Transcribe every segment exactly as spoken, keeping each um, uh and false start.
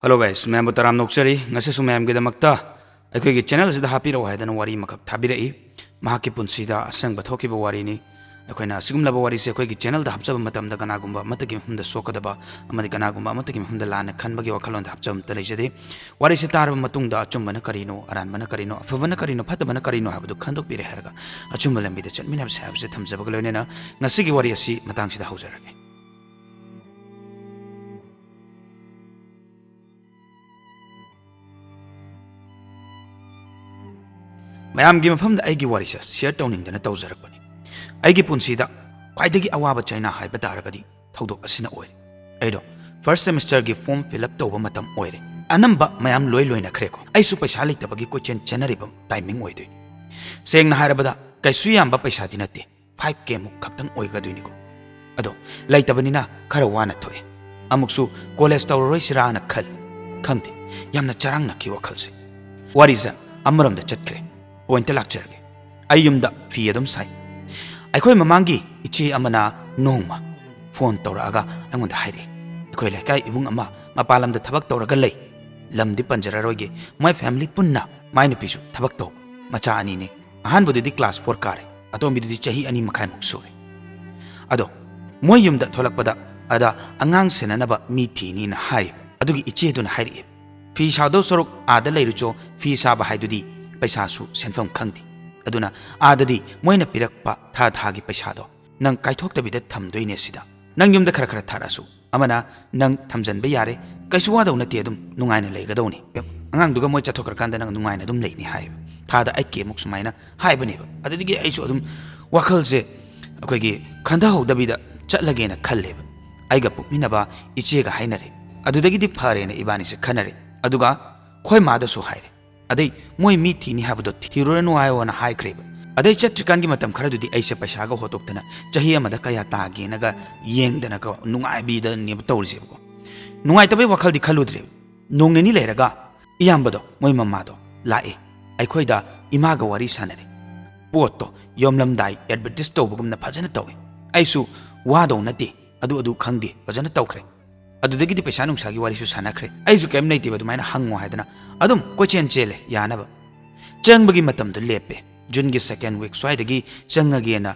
Hello guys, ꯃꯌꯥꯝꯕꯨ ꯇꯔꯥꯝꯅ ꯑꯣꯛꯆꯔꯤ꯫ ꯉꯁꯤꯁꯨ ꯃꯌꯥꯝꯒꯤꯗꯃꯛꯇ ꯑꯩꯈꯣꯏꯒꯤ channel ꯑꯁꯤꯗ ꯍꯥꯞꯄꯤꯔꯛꯑꯣ ꯍꯥꯏꯗꯅ ꯋꯥꯔꯤ ꯑꯃꯈꯛ ꯊꯥꯕꯤꯔꯛꯏ꯫ ꯃꯍꯥꯛꯀꯤ ꯄꯨꯟꯁꯤꯗ ꯑꯁꯦꯡꯕ ꯊꯣꯛꯈꯤꯕ ꯋꯥꯔꯤꯅꯤ꯫ ꯑꯩꯈꯣꯏꯅ ꯑꯁꯤꯒꯨꯝꯂꯕ ꯋꯥꯔꯤꯁꯦ ꯑꯩꯈꯣꯏꯒꯤ channelꯗ ꯍꯥꯞꯆꯕ ꯃꯇꯝꯗ ꯀꯅꯥꯒꯨꯝꯕ ꯑꯃꯠꯇꯒꯤ ꯃꯐꯝꯗ ꯁꯣꯛꯀꯗꯕ ꯑꯃꯗꯤ ꯀꯅꯥꯒꯨꯝꯕ ꯑꯃꯠꯇꯒꯤ ꯃꯐꯝꯗ ꯂꯥꯟꯅ ꯈꯟꯕꯒꯤ ꯋꯥꯈꯜꯂꯣꯟꯗ ꯍꯥꯞꯆꯕ ꯑꯃꯠꯇ ꯂꯩꯖꯗꯦ꯫ ꯋꯥꯔꯤꯁꯤ ꯇꯥꯔꯕ ꯃꯇꯨꯡꯗ ꯑꯆꯨꯝꯕꯅ ꯀꯔꯤꯅꯣ, ꯑꯔꯥꯟꯕꯅ ꯀꯔꯤꯅꯣ, ꯑꯐꯕꯅ ꯀꯔꯤꯅꯣ, ꯐꯠꯇꯕꯅ ꯀꯔꯤꯅꯣ ꯍꯥꯏꯕꯗꯨ ꯈꯟꯗꯣꯛꯄꯤꯔꯦ ꯍꯥꯏꯔꯒ ꯑꯆꯨꯝꯕ ꯂꯝꯕꯤꯗ ꯆꯠꯃꯤꯟꯅꯕꯁꯦ ꯍꯥꯏꯕꯁꯦ ꯊꯝꯖꯕꯒ ꯂꯣꯏꯅꯅ ꯉꯁꯤꯒꯤ ꯋꯥꯔꯤ ꯑꯁꯤ ꯃꯇꯥꯡꯁꯤꯗ ꯍꯧꯖꯔꯒꯦ꯫ ꯃꯌꯥꯝꯒꯤ ꯃꯐꯝꯗ ꯑꯩꯒꯤ ꯋꯥꯔꯤꯁꯦ share ꯇꯧꯅꯤꯡꯗꯅ ꯇꯧꯖꯔꯛꯄꯅꯤ꯫ ꯑꯩꯒꯤ ꯄꯨꯟꯁꯤꯗ ꯈ꯭ꯋꯥꯏꯗꯒꯤ ꯑꯋꯥꯕ ꯆꯩꯅꯥ ꯍꯥꯏꯕ ꯇꯥꯔꯒꯗꯤ ꯊꯧꯗꯣꯛ ꯑꯁꯤꯅ ꯑꯣꯏꯔꯦ꯫ ꯑꯩꯗꯣ first semesterꯒꯤ form fill up ꯇꯧꯕ ꯃꯇꯝ ꯑꯣꯏꯔꯦ꯫ ꯑꯅꯝꯕ ꯃꯌꯥꯝ ꯂꯣꯏ ꯂꯣꯏꯅꯈ꯭ꯔꯦꯀꯣ꯫ ꯑꯩꯁꯨ ꯄꯩꯁꯥ ꯂꯩꯇꯕꯒꯤ ꯀꯣꯏꯆꯦꯟ ꯆꯦꯟꯅꯔꯤꯕ timing ꯑꯣꯏꯗꯣꯏꯅꯤ꯫ ꯁꯦꯡꯅ ꯍꯥꯏꯔꯕꯗ ꯀꯩꯁꯨ ꯌꯥꯝꯕ ꯄꯩꯁꯥꯗꯤ ꯅꯠꯇꯦ, five K ꯃꯨꯛ ꯈꯛꯇꯪ ꯑꯣꯏꯒꯗꯣꯏꯅꯤꯀꯣ꯫ ꯑꯗꯣ ꯂꯩꯇꯕꯅꯤꯅ ꯈꯔ ꯋꯥꯅ ꯊꯣꯛꯑꯦ꯫ ꯑꯃꯨꯛꯁꯨ college ꯇꯧꯔꯔꯣꯏꯁꯤꯔꯥꯅ ꯈꯜꯂꯤ꯫ ꯈꯪꯗꯦ, ꯌꯥꯝꯅ ꯆꯔꯥꯡꯅꯈꯤ ꯋꯥꯈꯜꯁꯦ꯫ ꯋꯥꯔꯤꯁꯦ ꯑꯃꯔꯣꯝꯗ ꯆꯠꯈ꯭ꯔꯦ꯫ Pointꯇ ꯂꯥꯛꯆꯔꯒꯦ꯫ ꯑꯩ ꯌꯨꯝꯗ ꯐꯤ ꯑꯗꯨꯝ ꯁꯥꯏ꯫ ꯑꯩꯈꯣꯏ ꯃꯃꯥꯡꯒꯤ ꯏꯆꯦ ꯑꯃꯅ ꯅꯣꯡꯃ phone ꯇꯧꯔꯛꯑꯒ ꯑꯩꯉꯣꯟꯗ ꯍꯥꯏꯔꯛꯑꯦ, "ꯑꯩꯈꯣꯏ ꯂꯩꯀꯥꯏ ꯏꯕꯨꯡ ꯑꯃ ꯃꯄꯥꯟ ꯂꯝꯗ ꯊꯕꯛ ꯇꯧꯔꯒ ꯂꯩ꯫ ꯂꯝꯗꯤ ꯄꯟꯖꯔꯔꯣꯏꯒꯦ, ꯃꯣꯏ family ꯄꯨꯟꯅ, ꯃꯥꯏ ꯅꯨꯄꯤꯁꯨ ꯊꯕꯛ ꯇꯧꯕ, ꯃꯆꯥ ꯑꯅꯤꯅꯤ꯫ ꯑꯍꯥꯟꯕꯗꯨꯗꯤ class four ꯀꯥꯔꯦ, ꯑꯇꯣꯝꯕꯤꯗꯨꯗꯤ ꯆꯍꯤ ꯑꯅꯤ ꯃꯈꯥꯏꯃꯨꯛ ꯁꯨꯔꯦ꯫ ꯑꯗꯣ ꯃꯣꯏ ꯌꯨꯝꯗ ꯊꯣꯛꯂꯛꯄꯗ ꯑꯗ ꯑꯉꯥꯡ ꯁꯦꯟꯅꯅꯕ ꯃꯤ ꯊꯤꯅꯤꯅ ꯍꯥꯏꯌꯦꯕ꯫ ꯑꯗꯨꯒꯤ ꯏꯆꯦꯗꯨꯅ ꯍꯥꯏꯔꯛꯑꯦ, 'ꯐꯤ ꯁꯥꯗꯧ ꯁꯔꯨꯛ ꯑꯥꯗ ꯂꯩꯔꯨꯆꯣ, ꯐꯤ ꯁꯥꯕ ꯍꯥꯏꯗꯨꯗꯤ ꯄꯩꯁꯥꯁꯨ ꯁꯦꯟꯐꯝ ꯈꯪꯗꯦ꯫ ꯑꯗꯨꯅ ꯑꯥꯗꯗꯤ ꯃꯣꯏꯅ ꯄꯤꯔꯛꯄ ꯊꯥ ꯊꯥꯒꯤ ꯄꯩꯁꯥꯗꯣ ꯅꯪ ꯀꯥꯏꯊꯣꯛꯇꯕꯤꯗ ꯊꯝꯗꯣꯏꯅꯦ ꯁꯤꯗ꯫ ꯅꯪ ꯌꯨꯝꯗ ꯈꯔ ꯈꯔ ꯊꯥꯔꯛꯑꯁꯨ ꯑꯃꯅ ꯅꯪ ꯊꯝꯖꯟꯕ ꯌꯥꯔꯦ, ꯀꯩꯁꯨ ꯋꯥꯗꯧ ꯅꯠꯇꯦ, ꯑꯗꯨꯝ ꯅꯨꯡꯉꯥꯏꯅ ꯂꯩꯒꯗꯧꯅꯤ꯫ ꯑꯉꯥꯡꯗꯨꯒ ꯃꯣꯏ ꯆꯠꯊꯣꯛꯈ꯭ꯔꯀꯥꯟꯗ ꯅꯪ ꯅꯨꯡꯉꯥꯏꯅ ꯑꯗꯨꯝ ꯂꯩꯅꯤ,' ꯍꯥꯏꯌꯦꯕ꯫ ꯊꯥꯗ eight K ꯃꯨꯛ ꯁꯨꯃꯥꯏꯅ ꯍꯥꯏꯕꯅꯦꯕ꯫ ꯑꯗꯨꯗꯒꯤ ꯑꯩꯁꯨ ꯑꯗꯨꯝ ꯋꯥꯈꯜꯁꯦ ꯑꯩꯈꯣꯏꯒꯤ ꯈꯟꯊꯍꯧꯗꯕꯤꯗ ꯆꯠꯂꯒꯦꯅ ꯈꯜꯂꯦꯕ꯫ ꯑꯩꯒ ꯄꯣꯛꯃꯤꯟꯅꯕ ꯏꯆꯦꯒ ꯍꯥꯏꯅꯔꯦ꯫ ꯑꯗꯨꯗꯒꯤꯗꯤ ꯐꯔꯦꯅ ꯏꯕꯥꯅꯤꯁꯦ ꯈꯟꯅꯔꯦ꯫ ꯑꯗꯨꯒ ꯑꯩꯈꯣꯏ ꯃꯥꯗꯁꯨ ꯍꯥꯏꯔꯦ꯫ ꯑꯗꯩ ꯃꯣꯏ ꯃꯤ ꯊꯤꯅꯤ ꯍꯥꯏꯕꯗꯣ ꯊꯤꯔꯨꯔꯅꯨ ꯍꯥꯏꯌꯣꯅ ꯍꯥꯏꯈ꯭ꯔꯦꯕ꯫ ꯑꯗꯩ ꯆꯠꯇ꯭ꯔꯤꯀꯥꯟꯒꯤ ꯃꯇꯝ ꯈꯔꯗꯨꯗꯤ ꯑꯩꯁꯦ ꯄꯩꯁꯥꯒ ꯍꯣꯠꯇꯣꯛꯇꯅ ꯆꯍꯤ ꯑꯃꯗ ꯀꯌꯥ ꯇꯥꯒꯦꯅꯒ ꯌꯦꯡꯗꯅꯒ ꯅꯨꯡꯉꯥꯏꯕꯤꯗꯅꯦꯕ ꯇꯧꯔꯤꯁꯦꯕꯀꯣ꯫ ꯅꯨꯡꯉꯥꯏꯇꯕꯩ ꯋꯥꯈꯜꯗꯤ ꯈꯜꯂꯨꯗ꯭ꯔꯦꯕ꯫ ꯅꯣꯡ ꯅꯤꯅꯤ ꯂꯩꯔꯒ ꯏꯌꯥꯝꯕꯗꯣ, ꯃꯣꯏ ꯃꯃꯥꯗꯣ ꯂꯥꯛꯑꯦ꯫ ꯑꯩꯈꯣꯏꯗ ꯏꯃꯥꯒ ꯋꯥꯔꯤ ꯁꯥꯟꯅꯔꯦ꯫ ꯄꯣꯠꯇꯣ ꯌꯣꯝꯂꯝꯗꯥꯏ advertise ꯇꯧꯕꯒꯨꯝꯅ ꯐꯖꯅ ꯇꯧꯋꯦ꯫ ꯑꯩꯁꯨ ꯋꯥꯗꯧ ꯅꯠꯇꯦ, ꯑꯗꯨ ꯑꯗꯨ ꯈꯪꯗꯦ, ꯐꯖꯅ ꯇꯧꯈ꯭ꯔꯦ꯫ ꯑꯗꯨꯗꯒꯤꯗꯤ ꯄꯩꯁꯥ ꯅꯨꯡꯁꯥꯒꯤ ꯋꯥꯔꯤꯁꯨ ꯁꯥꯟꯅꯈ꯭ꯔꯦ꯫ ꯑꯩꯁꯨ ꯀꯔꯤꯝ ꯂꯩꯇꯦꯕ, ꯑꯗꯨꯃꯥꯏꯅ ꯍꯪꯉꯣ ꯍꯥꯏꯗꯅ ꯑꯗꯨꯝ ꯀꯣꯏꯆꯦꯟ ꯆꯦꯜꯂꯦ ꯌꯥꯅꯕ꯫ ꯆꯪꯕꯒꯤ ꯃꯇꯝꯗꯣ ꯂꯦꯞꯄꯦ꯫ ꯖꯨꯟꯒꯤ second week ꯁ꯭ꯋꯥꯏꯗꯒꯤ ꯆꯪꯉꯒꯦꯅ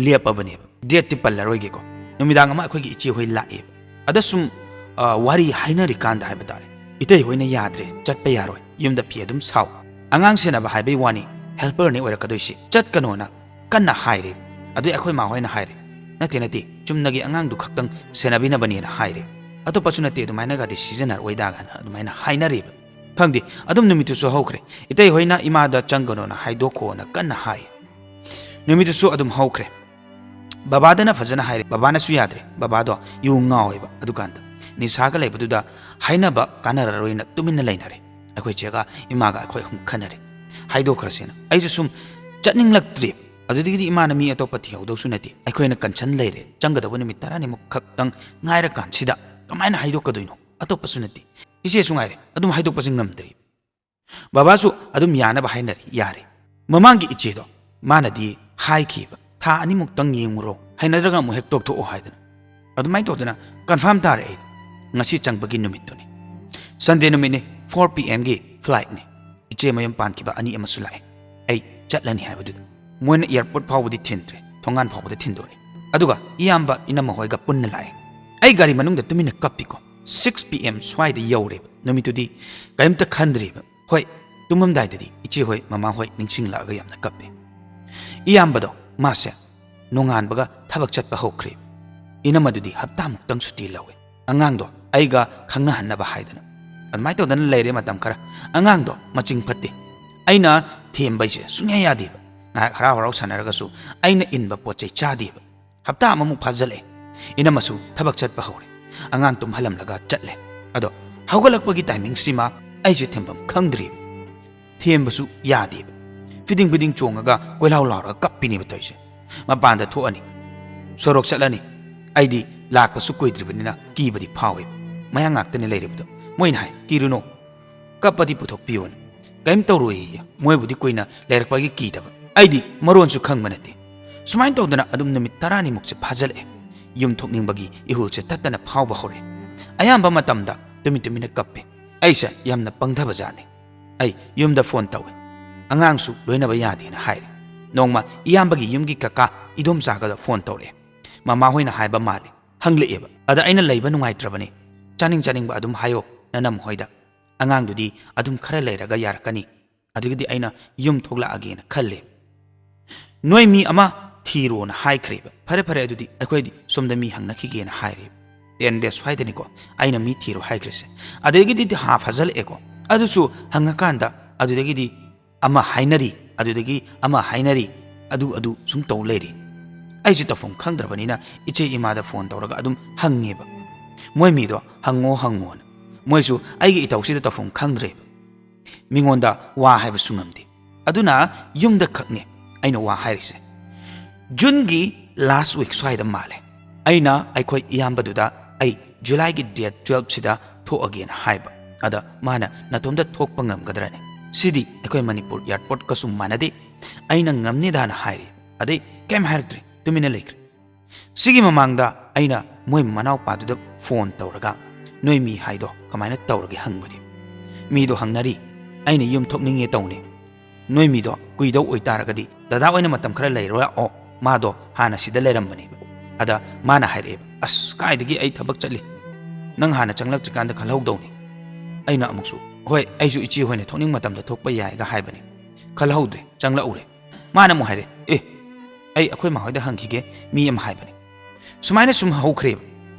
ꯂꯦꯞꯄꯕꯅꯦꯕ꯫ Dateꯇꯤ ꯄꯜꯂꯔꯣꯏꯒꯦꯀꯣ꯫ ꯅꯨꯃꯤꯗꯥꯡ ꯑꯃ ꯑꯩꯈꯣꯏꯒꯤ ꯏꯆꯦ ꯍꯣꯏ ꯂꯥꯛꯑꯦꯕ꯫ ꯑꯗ ꯁꯨꯝ, ꯑ, ꯋꯥꯔꯤ ꯍꯥꯏꯅꯔꯤꯀꯥꯟꯗ ꯍꯥꯏꯕ ꯇꯥꯔꯦ, ꯏꯇꯩ ꯍꯣꯏꯅ "ꯌꯥꯗ꯭ꯔꯦ, ꯆꯠꯄ ꯌꯥꯔꯣꯏ, ꯌꯨꯝꯗ ꯐꯤ ꯑꯗꯨꯝ ꯁꯥꯎ꯫ ꯑꯉꯥꯡ ꯁꯦꯟꯅꯕ ꯍꯥꯏꯕꯩ ꯋꯥꯅꯤ, helperꯅꯤ ꯑꯣꯏꯔꯛꯀꯗꯣꯏꯁꯤ, ꯆꯠꯀꯅꯣꯅ" ꯀꯟꯅ ꯍꯥꯏꯔꯦ꯫ ꯑꯗꯨꯏ ꯑꯩꯈꯣꯏ ꯃꯥ ꯍꯣꯏꯅ ꯍꯥꯏꯔꯦ, "ꯅꯠꯇꯦ, ꯅꯠꯇꯦ, ꯆꯨꯝꯅꯒꯤ ꯑꯉꯥꯡꯗꯨ ꯈꯛꯇꯪ ꯁꯦꯟꯅꯕꯤꯅꯕꯅꯦꯅ" ꯍꯥꯏꯔꯦ꯫ "ꯑꯇꯣꯞꯄꯁꯨ ꯅꯠꯇꯦ, ꯑꯗꯨꯃꯥꯏꯅꯒꯗꯤ ꯁꯤꯖꯤꯟꯅꯔꯣꯏꯗꯥꯒꯅ" ꯑꯗꯨꯃꯥꯏꯅ ꯍꯥꯏꯅꯔꯦꯕ꯫ ꯈꯪꯗꯦ, ꯑꯗꯨꯝ ꯅꯨꯃꯤꯠꯇꯨꯁꯨ ꯍꯧꯈ꯭ꯔꯦ꯫ ꯏꯇꯩ ꯍꯣꯏꯅ ꯏꯃꯥꯗ "ꯆꯪꯒꯅꯣꯅ ꯍꯥꯏꯗꯣꯛꯈꯣꯅ" ꯀꯟꯅ ꯍꯥꯏ꯫ ꯅꯨꯃꯤꯠꯇꯨꯁꯨ ꯑꯗꯨꯝ ꯍꯧꯈ꯭ꯔꯦ꯫ ꯕꯕꯥꯗꯅ ꯐꯖꯅ ꯍꯥꯏꯔꯦ, ꯕꯕꯥꯅꯁꯨ ꯌꯥꯗ꯭ꯔꯦ꯫ ꯕꯕꯥꯗꯣ ꯌꯨ ꯉꯥꯎꯋꯦꯕ꯫ ꯑꯗꯨꯀꯥꯟꯗ ꯅꯤꯁꯥꯒ ꯂꯩꯕꯗꯨꯗ ꯍꯥꯏꯅꯕ ꯀꯥꯟꯅꯔꯔꯣꯏꯅ ꯇꯨꯃꯤꯟꯅ ꯂꯩꯅꯔꯦ꯫ ꯑꯩꯈꯣꯏ ꯆꯦꯒ ꯏꯃꯥꯒ ꯑꯩꯈꯣꯏ ꯑꯍꯨꯝ ꯈꯟꯅꯔꯦ, ꯍꯥꯏꯗꯣꯛꯈ꯭ꯔꯁꯦꯅ꯫ ꯑꯩꯁꯨ ꯁꯨꯝ ꯆꯠꯅꯤꯡꯂꯛꯇ꯭ꯔꯦ꯫ ꯑꯗꯨꯗꯒꯤꯗꯤ ꯏꯃꯥꯅ "ꯃꯤ ꯑꯇꯣꯞꯄ ꯊꯤꯍꯧꯗꯧꯁꯨ ꯅꯠꯇꯦ, ꯑꯩꯈꯣꯏꯅ concern ꯂꯩꯔꯦ, ꯆꯪꯒꯗꯧꯕ ꯅꯨꯃꯤꯠ ꯇꯔꯥꯅꯤꯃꯨꯛ ꯈꯛꯇꯪ ꯉꯥꯏꯔꯀꯥꯟꯁꯤꯗ ꯀꯃꯥꯏꯅ ꯍꯥꯏꯗꯣꯛꯀꯗꯣꯏꯅꯣ? ꯑꯇꯣꯞꯄꯁꯨ ꯅꯠꯇꯦ, ꯏꯆꯦꯁꯨ ꯉꯥꯏꯔꯦ", ꯑꯗꯨꯝ ꯍꯥꯏꯗꯣꯛꯄꯁꯦ ꯉꯝꯗ꯭ꯔꯤ꯫ ꯕꯕꯥꯁꯨ ꯑꯗꯨꯝ ꯌꯥꯅꯕ ꯍꯥꯏꯅꯔꯦ, ꯌꯥꯔꯦ꯫ ꯃꯃꯥꯡꯒꯤ ꯏꯆꯦꯗꯣ, ꯃꯥꯅꯗꯤ ꯍꯥꯏꯈꯤꯕ, "ꯊꯥ ꯑꯅꯤꯃꯨꯛꯇꯪ ꯌꯦꯡꯉꯨꯔꯣ, ꯍꯩꯅꯗ꯭ꯔꯒ ꯑꯃꯨꯛ ꯍꯦꯛ ꯇꯣꯛꯊꯣꯛꯑꯣ" ꯍꯥꯏꯗꯅ꯫ ꯑꯗꯨꯃꯥꯏꯅ ꯇꯧꯗꯅ confirm ꯇꯥꯔꯦ ꯑꯩ꯫ ꯉꯁꯤ ꯆꯪꯕꯒꯤ ꯅꯨꯃꯤꯠꯇꯨꯅꯤ꯫ Sunday ꯅꯨꯃꯤꯠꯅꯤ, four P M ꯒꯤ flightꯅꯤ꯫ ꯏꯆꯦ ꯃꯌꯨꯝ ꯄꯥꯟꯈꯤꯕ ꯑꯅꯤ ꯑꯃꯁꯨ ꯂꯥꯛꯑꯦ꯫ ꯑꯩ ꯆꯠꯂꯅꯤ ꯍꯥꯏꯕꯗꯨꯗ꯫ ꯃꯣꯏꯅ airport ꯐꯥꯎꯕꯗꯤ ꯊꯤꯟꯗ꯭ꯔꯦ, ꯊꯣꯡꯒꯥꯟ ꯐꯥꯎꯕꯗ ꯊꯤꯟꯗꯣꯔꯛꯑꯦ꯫ ꯑꯗꯨꯒ ꯏꯌꯥꯝꯕ ꯏꯅꯝꯃ ꯍꯣꯏꯒ ꯄꯨꯟꯅ ꯂꯥꯛꯑꯦ꯫ ꯑꯩ ꯒꯥꯔꯤ ꯃꯅꯨꯡꯗ ꯇꯨꯃꯤꯟꯅ ꯀꯞꯄꯤꯀꯣ꯫ Six P M ꯁ꯭ꯋꯥꯏꯗ ꯌꯧꯔꯦꯕ꯫ ꯅꯨꯃꯤꯠꯇꯨꯗꯤ ꯀꯔꯤꯝꯇ ꯈꯟꯗ꯭ꯔꯤꯕ꯫ ꯍꯣꯏ, ꯇꯨꯝꯃꯝꯗꯥꯏꯗꯗꯤ ꯏꯆꯦ ꯍꯣꯏ, ꯃꯃꯥ ꯍꯣꯏ ꯅꯤꯡꯁꯤꯡꯂꯛꯑꯒ ꯌꯥꯝꯅ ꯀꯞꯄꯦ꯫ ꯏꯌꯥꯝꯕꯗꯣ, ꯃꯥꯁꯦ ꯅꯣꯡꯉꯥꯟꯕꯒ ꯊꯕꯛ ꯆꯠꯄ ꯍꯧꯈ꯭ꯔꯦ꯫ ꯏꯅꯝꯃꯗꯨꯗꯤ ꯍꯞꯇꯥꯃꯨꯛꯇꯪ ꯁꯨꯇꯤ ꯂꯧꯋꯦ꯫ ꯑꯉꯥꯡꯗꯣ ꯑꯩꯒ ꯈꯪꯅꯍꯟꯅꯕ ꯍꯥꯏꯗꯅ꯫ ꯑꯗꯨꯃꯥꯏꯅ ꯇꯧꯗꯅ ꯂꯩꯔꯦ ꯃꯇꯝ ꯈꯔ꯫ ꯑꯉꯥꯡꯗꯣ ꯃꯆꯤꯡ ꯐꯠꯇꯦ꯫ ꯑꯩꯅ ꯊꯦꯝꯕꯩꯁꯦ ꯁꯨꯡꯌꯥ ꯌꯥꯗꯦꯕ꯫ ꯉꯥꯏꯍꯥꯛ ꯍꯔꯥꯎ ꯍꯔꯥꯎ ꯁꯥꯟꯅꯔꯒꯁꯨ ꯑꯩꯅ ꯏꯟꯕ ꯄꯣꯠ ꯆꯩ ꯆꯥꯗꯦꯕ꯫ ꯍꯞꯇꯥ ꯑꯃꯃꯨꯛ ꯐꯥꯖꯤꯜꯂꯛꯑꯦ꯫ ꯏꯅꯝꯃꯁꯨ ꯊꯕꯛ ꯆꯠꯄ ꯍꯧꯔꯦ꯫ ꯑꯉꯥꯡ ꯇꯨꯝꯍꯜꯂꯝꯂꯒ ꯆꯠꯂꯦ꯫ ꯑꯗꯣ ꯍꯧꯒꯠꯂꯛꯄꯒꯤ timingꯁꯤꯃ ꯑꯩꯁꯦ ꯊꯦꯝꯐꯝ ꯈꯪꯗ꯭ꯔꯤꯕ꯫ ꯊꯦꯝꯕꯁꯨ ꯌꯥꯗꯦꯕ꯫ ꯐꯤꯗꯤꯡ ꯐꯤꯗꯤꯡ ꯆꯣꯡꯉꯒ ꯀꯣꯏꯂꯥꯎ ꯂꯥꯎꯔꯒ ꯀꯞꯄꯤꯅꯦꯕ ꯇꯧꯔꯤꯁꯦ꯫ ꯃꯄꯥꯟꯗ ꯊꯣꯛꯑꯅꯤ, ꯁꯣꯔꯣꯛ ꯆꯠꯂꯅꯤ꯫ ꯑꯩꯗꯤ ꯂꯥꯛꯄꯁꯨ ꯀꯨꯏꯗ꯭ꯔꯤꯕꯅꯤꯅ ꯀꯤꯕꯗꯤ ꯐꯥꯎꯋꯦꯕ꯫ ꯃꯌꯥꯡ ꯉꯥꯛꯇꯅꯤ ꯂꯩꯔꯤꯕꯗꯣ꯫ ꯃꯣꯏꯅ ꯍꯥꯏ, "ꯀꯤꯔꯨꯅꯨ, ꯀꯞꯄꯗꯤ ꯄꯨꯊꯣꯛꯄꯤꯌꯣꯅ, ꯀꯔꯤꯝ ꯇꯧꯔꯣꯏꯌꯦ"꯫ ꯃꯣꯏꯕꯨꯗꯤ ꯀꯨꯏꯅ ꯂꯩꯔꯛꯄꯒꯤ ꯀꯤꯗꯕ, ꯑꯩꯗꯤ ꯃꯔꯣꯟꯁꯨ ꯈꯪꯕ ꯅꯠꯇꯦ꯫ ꯁꯨꯃꯥꯏꯅ ꯇꯧꯗꯅ ꯑꯗꯨꯝ ꯅꯨꯃꯤꯠ ꯇꯔꯥꯅꯤꯃꯨꯛꯁꯦ ꯐꯥꯖꯤꯜꯂꯛꯑꯦ꯫ ꯌꯨꯝ ꯊꯣꯛꯅꯤꯡꯕꯒꯤ ꯏꯍꯨꯜꯁꯦ ꯇꯠꯇꯅ ꯐꯥꯎꯕ ꯍꯧꯔꯛꯑꯦ꯫ ꯑꯌꯥꯝꯕ ꯃꯇꯝꯗ ꯇꯨꯃꯤꯟ ꯇꯨꯃꯤꯟꯅ ꯀꯞꯄꯦ꯫ ꯑꯩꯁꯦ ꯌꯥꯝꯅ ꯄꯪꯊꯕ ꯖꯥꯠꯅꯤ꯫ ꯑꯩ ꯌꯨꯝꯗ ꯐꯣꯟ ꯇꯧꯏ꯫ ꯑꯉꯥꯡꯁꯨ ꯂꯣꯏꯅꯕ ꯌꯥꯗꯦꯅ ꯍꯥꯏꯔꯦ꯫ ꯅꯣꯡꯃ ꯏꯌꯥꯝꯕꯒꯤ ꯌꯨꯝꯒꯤ ꯀꯀꯥ ꯏꯗꯣꯝꯆꯥꯒꯗ ꯐꯣꯟ ꯇꯧꯔꯛꯑꯦ꯫ ꯃꯃꯥ ꯍꯣꯏꯅ ꯍꯥꯏꯕ ꯃꯥꯜꯂꯦ꯫ ꯍꯪꯂꯛꯑꯦꯕ꯫ ꯑꯗ ꯑꯩꯅ ꯂꯩꯕ ꯅꯨꯡꯉꯥꯏꯇ꯭ꯔꯕꯅꯤ꯫ ꯆꯥꯅꯤꯡ ꯆꯥꯅꯤꯡꯕ ꯑꯗꯨꯝ ꯍꯥꯏꯌꯣ ꯅꯅꯝ ꯍꯣꯏꯗ꯫ ꯑꯉꯥꯡꯗꯨꯗꯤ ꯑꯗꯨꯝ ꯈꯔ ꯂꯩꯔꯒ ꯌꯥꯔꯛꯀꯅꯤ꯫ ꯑꯗꯨꯒꯤꯗꯤ ꯑꯩꯅ ꯌꯨꯝ ꯊꯣꯛꯂꯛꯑꯒꯦꯅ ꯈꯜꯂꯦ꯫ ꯅꯣꯏ ꯃꯤ ꯑꯃ ꯊꯤꯔꯣꯅ ꯍꯥꯏꯈ꯭ꯔꯦꯕ꯫ ꯐꯔꯦ ꯐꯔꯦ, ꯑꯗꯨꯗꯤ ꯑꯩꯈꯣꯏꯗꯤ ꯁꯣꯝꯗ ꯃꯤ ꯍꯪꯅꯈꯤꯒꯦꯅ ꯍꯥꯏꯔꯦꯕ꯫ ꯇꯦꯟ ꯗꯦꯖ ꯁ꯭ꯋꯥꯏꯗꯅꯤꯀꯣ ꯑꯩꯅ ꯃꯤ ꯊꯤꯔꯣ ꯍꯥꯏꯈ꯭ꯔꯤꯁꯦ꯫ ꯑꯗꯒꯤꯗꯤ ꯊꯥ ꯐꯥꯖꯜꯂꯛꯑꯦꯀꯣ꯫ ꯑꯗꯨꯁꯨ ꯍꯪꯉꯀꯥꯟꯗ ꯑꯗꯨꯗꯒꯤꯗꯤ ꯑꯃ ꯍꯥꯏꯅꯔꯤ, ꯑꯗꯨꯗꯒꯤ ꯑꯃ ꯍꯥꯏꯅꯔꯤ, ꯑꯗꯨ ꯑꯗꯨ ꯁꯨꯝ ꯇꯧ ꯂꯩꯔꯦ꯫ ꯑꯩꯁꯨ ꯇꯧꯐꯝ ꯈꯪꯗ꯭ꯔꯕꯅꯤꯅ ꯏꯆꯦ ꯏꯃꯥꯗ ꯐꯣꯟ ꯇꯧꯔꯒ ꯑꯗꯨꯝ ꯍꯪꯉꯦꯕ꯫ ꯃꯣꯏ ꯃꯤꯗꯣ ꯍꯪꯉꯣ ꯍꯪꯉꯣꯅ꯫ ꯃꯣꯏꯁꯨ ꯑꯩꯒꯤ ꯏꯇꯧꯁꯤꯗ ꯇꯧꯐꯝ ꯈꯪꯗ꯭ꯔꯦꯕ꯫ ꯃꯤꯉꯣꯟꯗ ꯋꯥ ꯍꯥꯏꯕꯁꯨ ꯉꯝꯗꯦ꯫ ꯑꯗꯨꯅ ꯌꯨꯝꯗ ꯈꯛꯅꯦ ꯑꯩꯅ ꯋꯥ ꯍꯥꯏꯔꯤꯁꯦ꯫ ꯖꯨꯟꯒꯤ ꯂꯥꯁ ꯋꯤꯛ ꯁ꯭ꯋꯥꯏꯗ ꯃꯥꯜꯂꯦ꯫ ꯑꯩꯅ ꯑꯩꯈꯣꯏ ꯏꯌꯥꯝꯕꯗꯨꯗ ꯑꯩ ꯖꯨꯂꯥꯏꯒꯤ ꯗꯦꯠ ꯇꯨꯌꯦꯜꯞꯁꯤꯗ ꯊꯣꯛꯑꯒꯦꯅ ꯍꯥꯏꯕ꯫ ꯑꯗ ꯃꯥꯅ, "ꯅꯇꯣꯝꯇ ꯊꯣꯛꯄ ꯉꯝꯒꯗ꯭ꯔꯅꯦ? ꯁꯤꯗꯤ ꯑꯩꯈꯣꯏ ꯃꯅꯤꯄꯨꯔ ꯑꯦꯌꯥꯔꯄꯣꯔꯠꯀꯁꯨ ꯃꯥꯟꯅꯗꯦ꯫ ꯑꯩꯅ ꯉꯝꯅꯤꯗꯥꯅ ꯍꯥꯏꯔꯦ꯫ ꯑꯗꯩ ꯀꯩꯝ ꯍꯥꯏꯔꯛꯇ꯭ꯔꯦ, ꯇꯨꯃꯤꯟꯅ ꯂꯩꯈ꯭ꯔꯦ"꯫ ꯁꯤꯒꯤ ꯃꯃꯥꯡꯗ ꯑꯩꯅ ꯃꯣꯏ ꯃꯅꯥꯎꯄꯥꯗꯨꯗ ꯐꯣꯟ ꯇꯧꯔꯒ, "ꯅꯣꯏ ꯃꯤ ꯍꯥꯏꯗꯣ ꯀꯃꯥꯏꯅ ꯇꯧꯔꯒꯦ?" ꯍꯪꯕꯅꯤ꯫ ꯃꯤꯗꯣ ꯍꯪꯅꯔꯤ꯫ ꯑꯩꯅ ꯌꯨꯝ ꯊꯣꯛꯅꯤꯡꯉꯦ ꯇꯧꯅꯤ꯫ "ꯅꯣꯏ ꯃꯤꯗꯣ ꯀꯨꯏꯗꯧ ꯑꯣꯏꯇꯥꯔꯒꯗꯤ ꯗꯗꯥ ꯑꯣꯏꯅ ꯃꯇꯝ ꯈꯔ ꯂꯩꯔꯣ ꯂꯥꯛꯑꯣ, ꯃꯥꯗꯣ ꯍꯥꯟꯅ ꯁꯤꯗ ꯂꯩꯔꯝꯕꯅꯦꯕ"꯫ ꯑꯗ ꯃꯥꯅ ꯍꯥꯏꯔꯛꯑꯦꯕ, "ꯑꯁ, ꯀꯥꯏꯗꯒꯤ ꯑꯩ ꯊꯕꯛ ꯆꯠꯂꯤ, ꯅꯪ ꯍꯥꯟꯅ ꯆꯪꯂꯛꯇ꯭ꯔꯤꯀꯥꯟꯗ ꯈꯜꯍꯧꯗꯧꯅꯤ"꯫ ꯑꯩꯅ ꯑꯃꯨꯛꯁꯨ, "ꯍꯣꯏ, ꯑꯩꯁꯨ ꯏꯆꯦ ꯍꯣꯏꯅ ꯊꯣꯛꯅꯤꯡ ꯃꯇꯝꯗ ꯊꯣꯛꯄ ꯌꯥꯏꯒ" ꯍꯥꯏꯕꯅꯤ꯫ ꯈꯜꯍꯧꯗ꯭ꯔꯦ, ꯆꯪꯂꯛꯎꯔꯦ꯫ ꯃꯥꯅ ꯑꯃꯨꯛ ꯍꯥꯏꯔꯦ, "ꯑꯦ, ꯑꯩ ꯑꯩꯈꯣꯏ ꯃꯥ ꯍꯣꯏꯗ ꯍꯪꯈꯤꯒꯦ, ꯃꯤ ꯑꯃ ꯍꯥꯏꯕꯅꯤ"꯫ ꯁꯨꯃꯥꯏꯅ ꯁꯨꯝ ꯍꯧꯈ꯭ꯔꯦꯕ꯫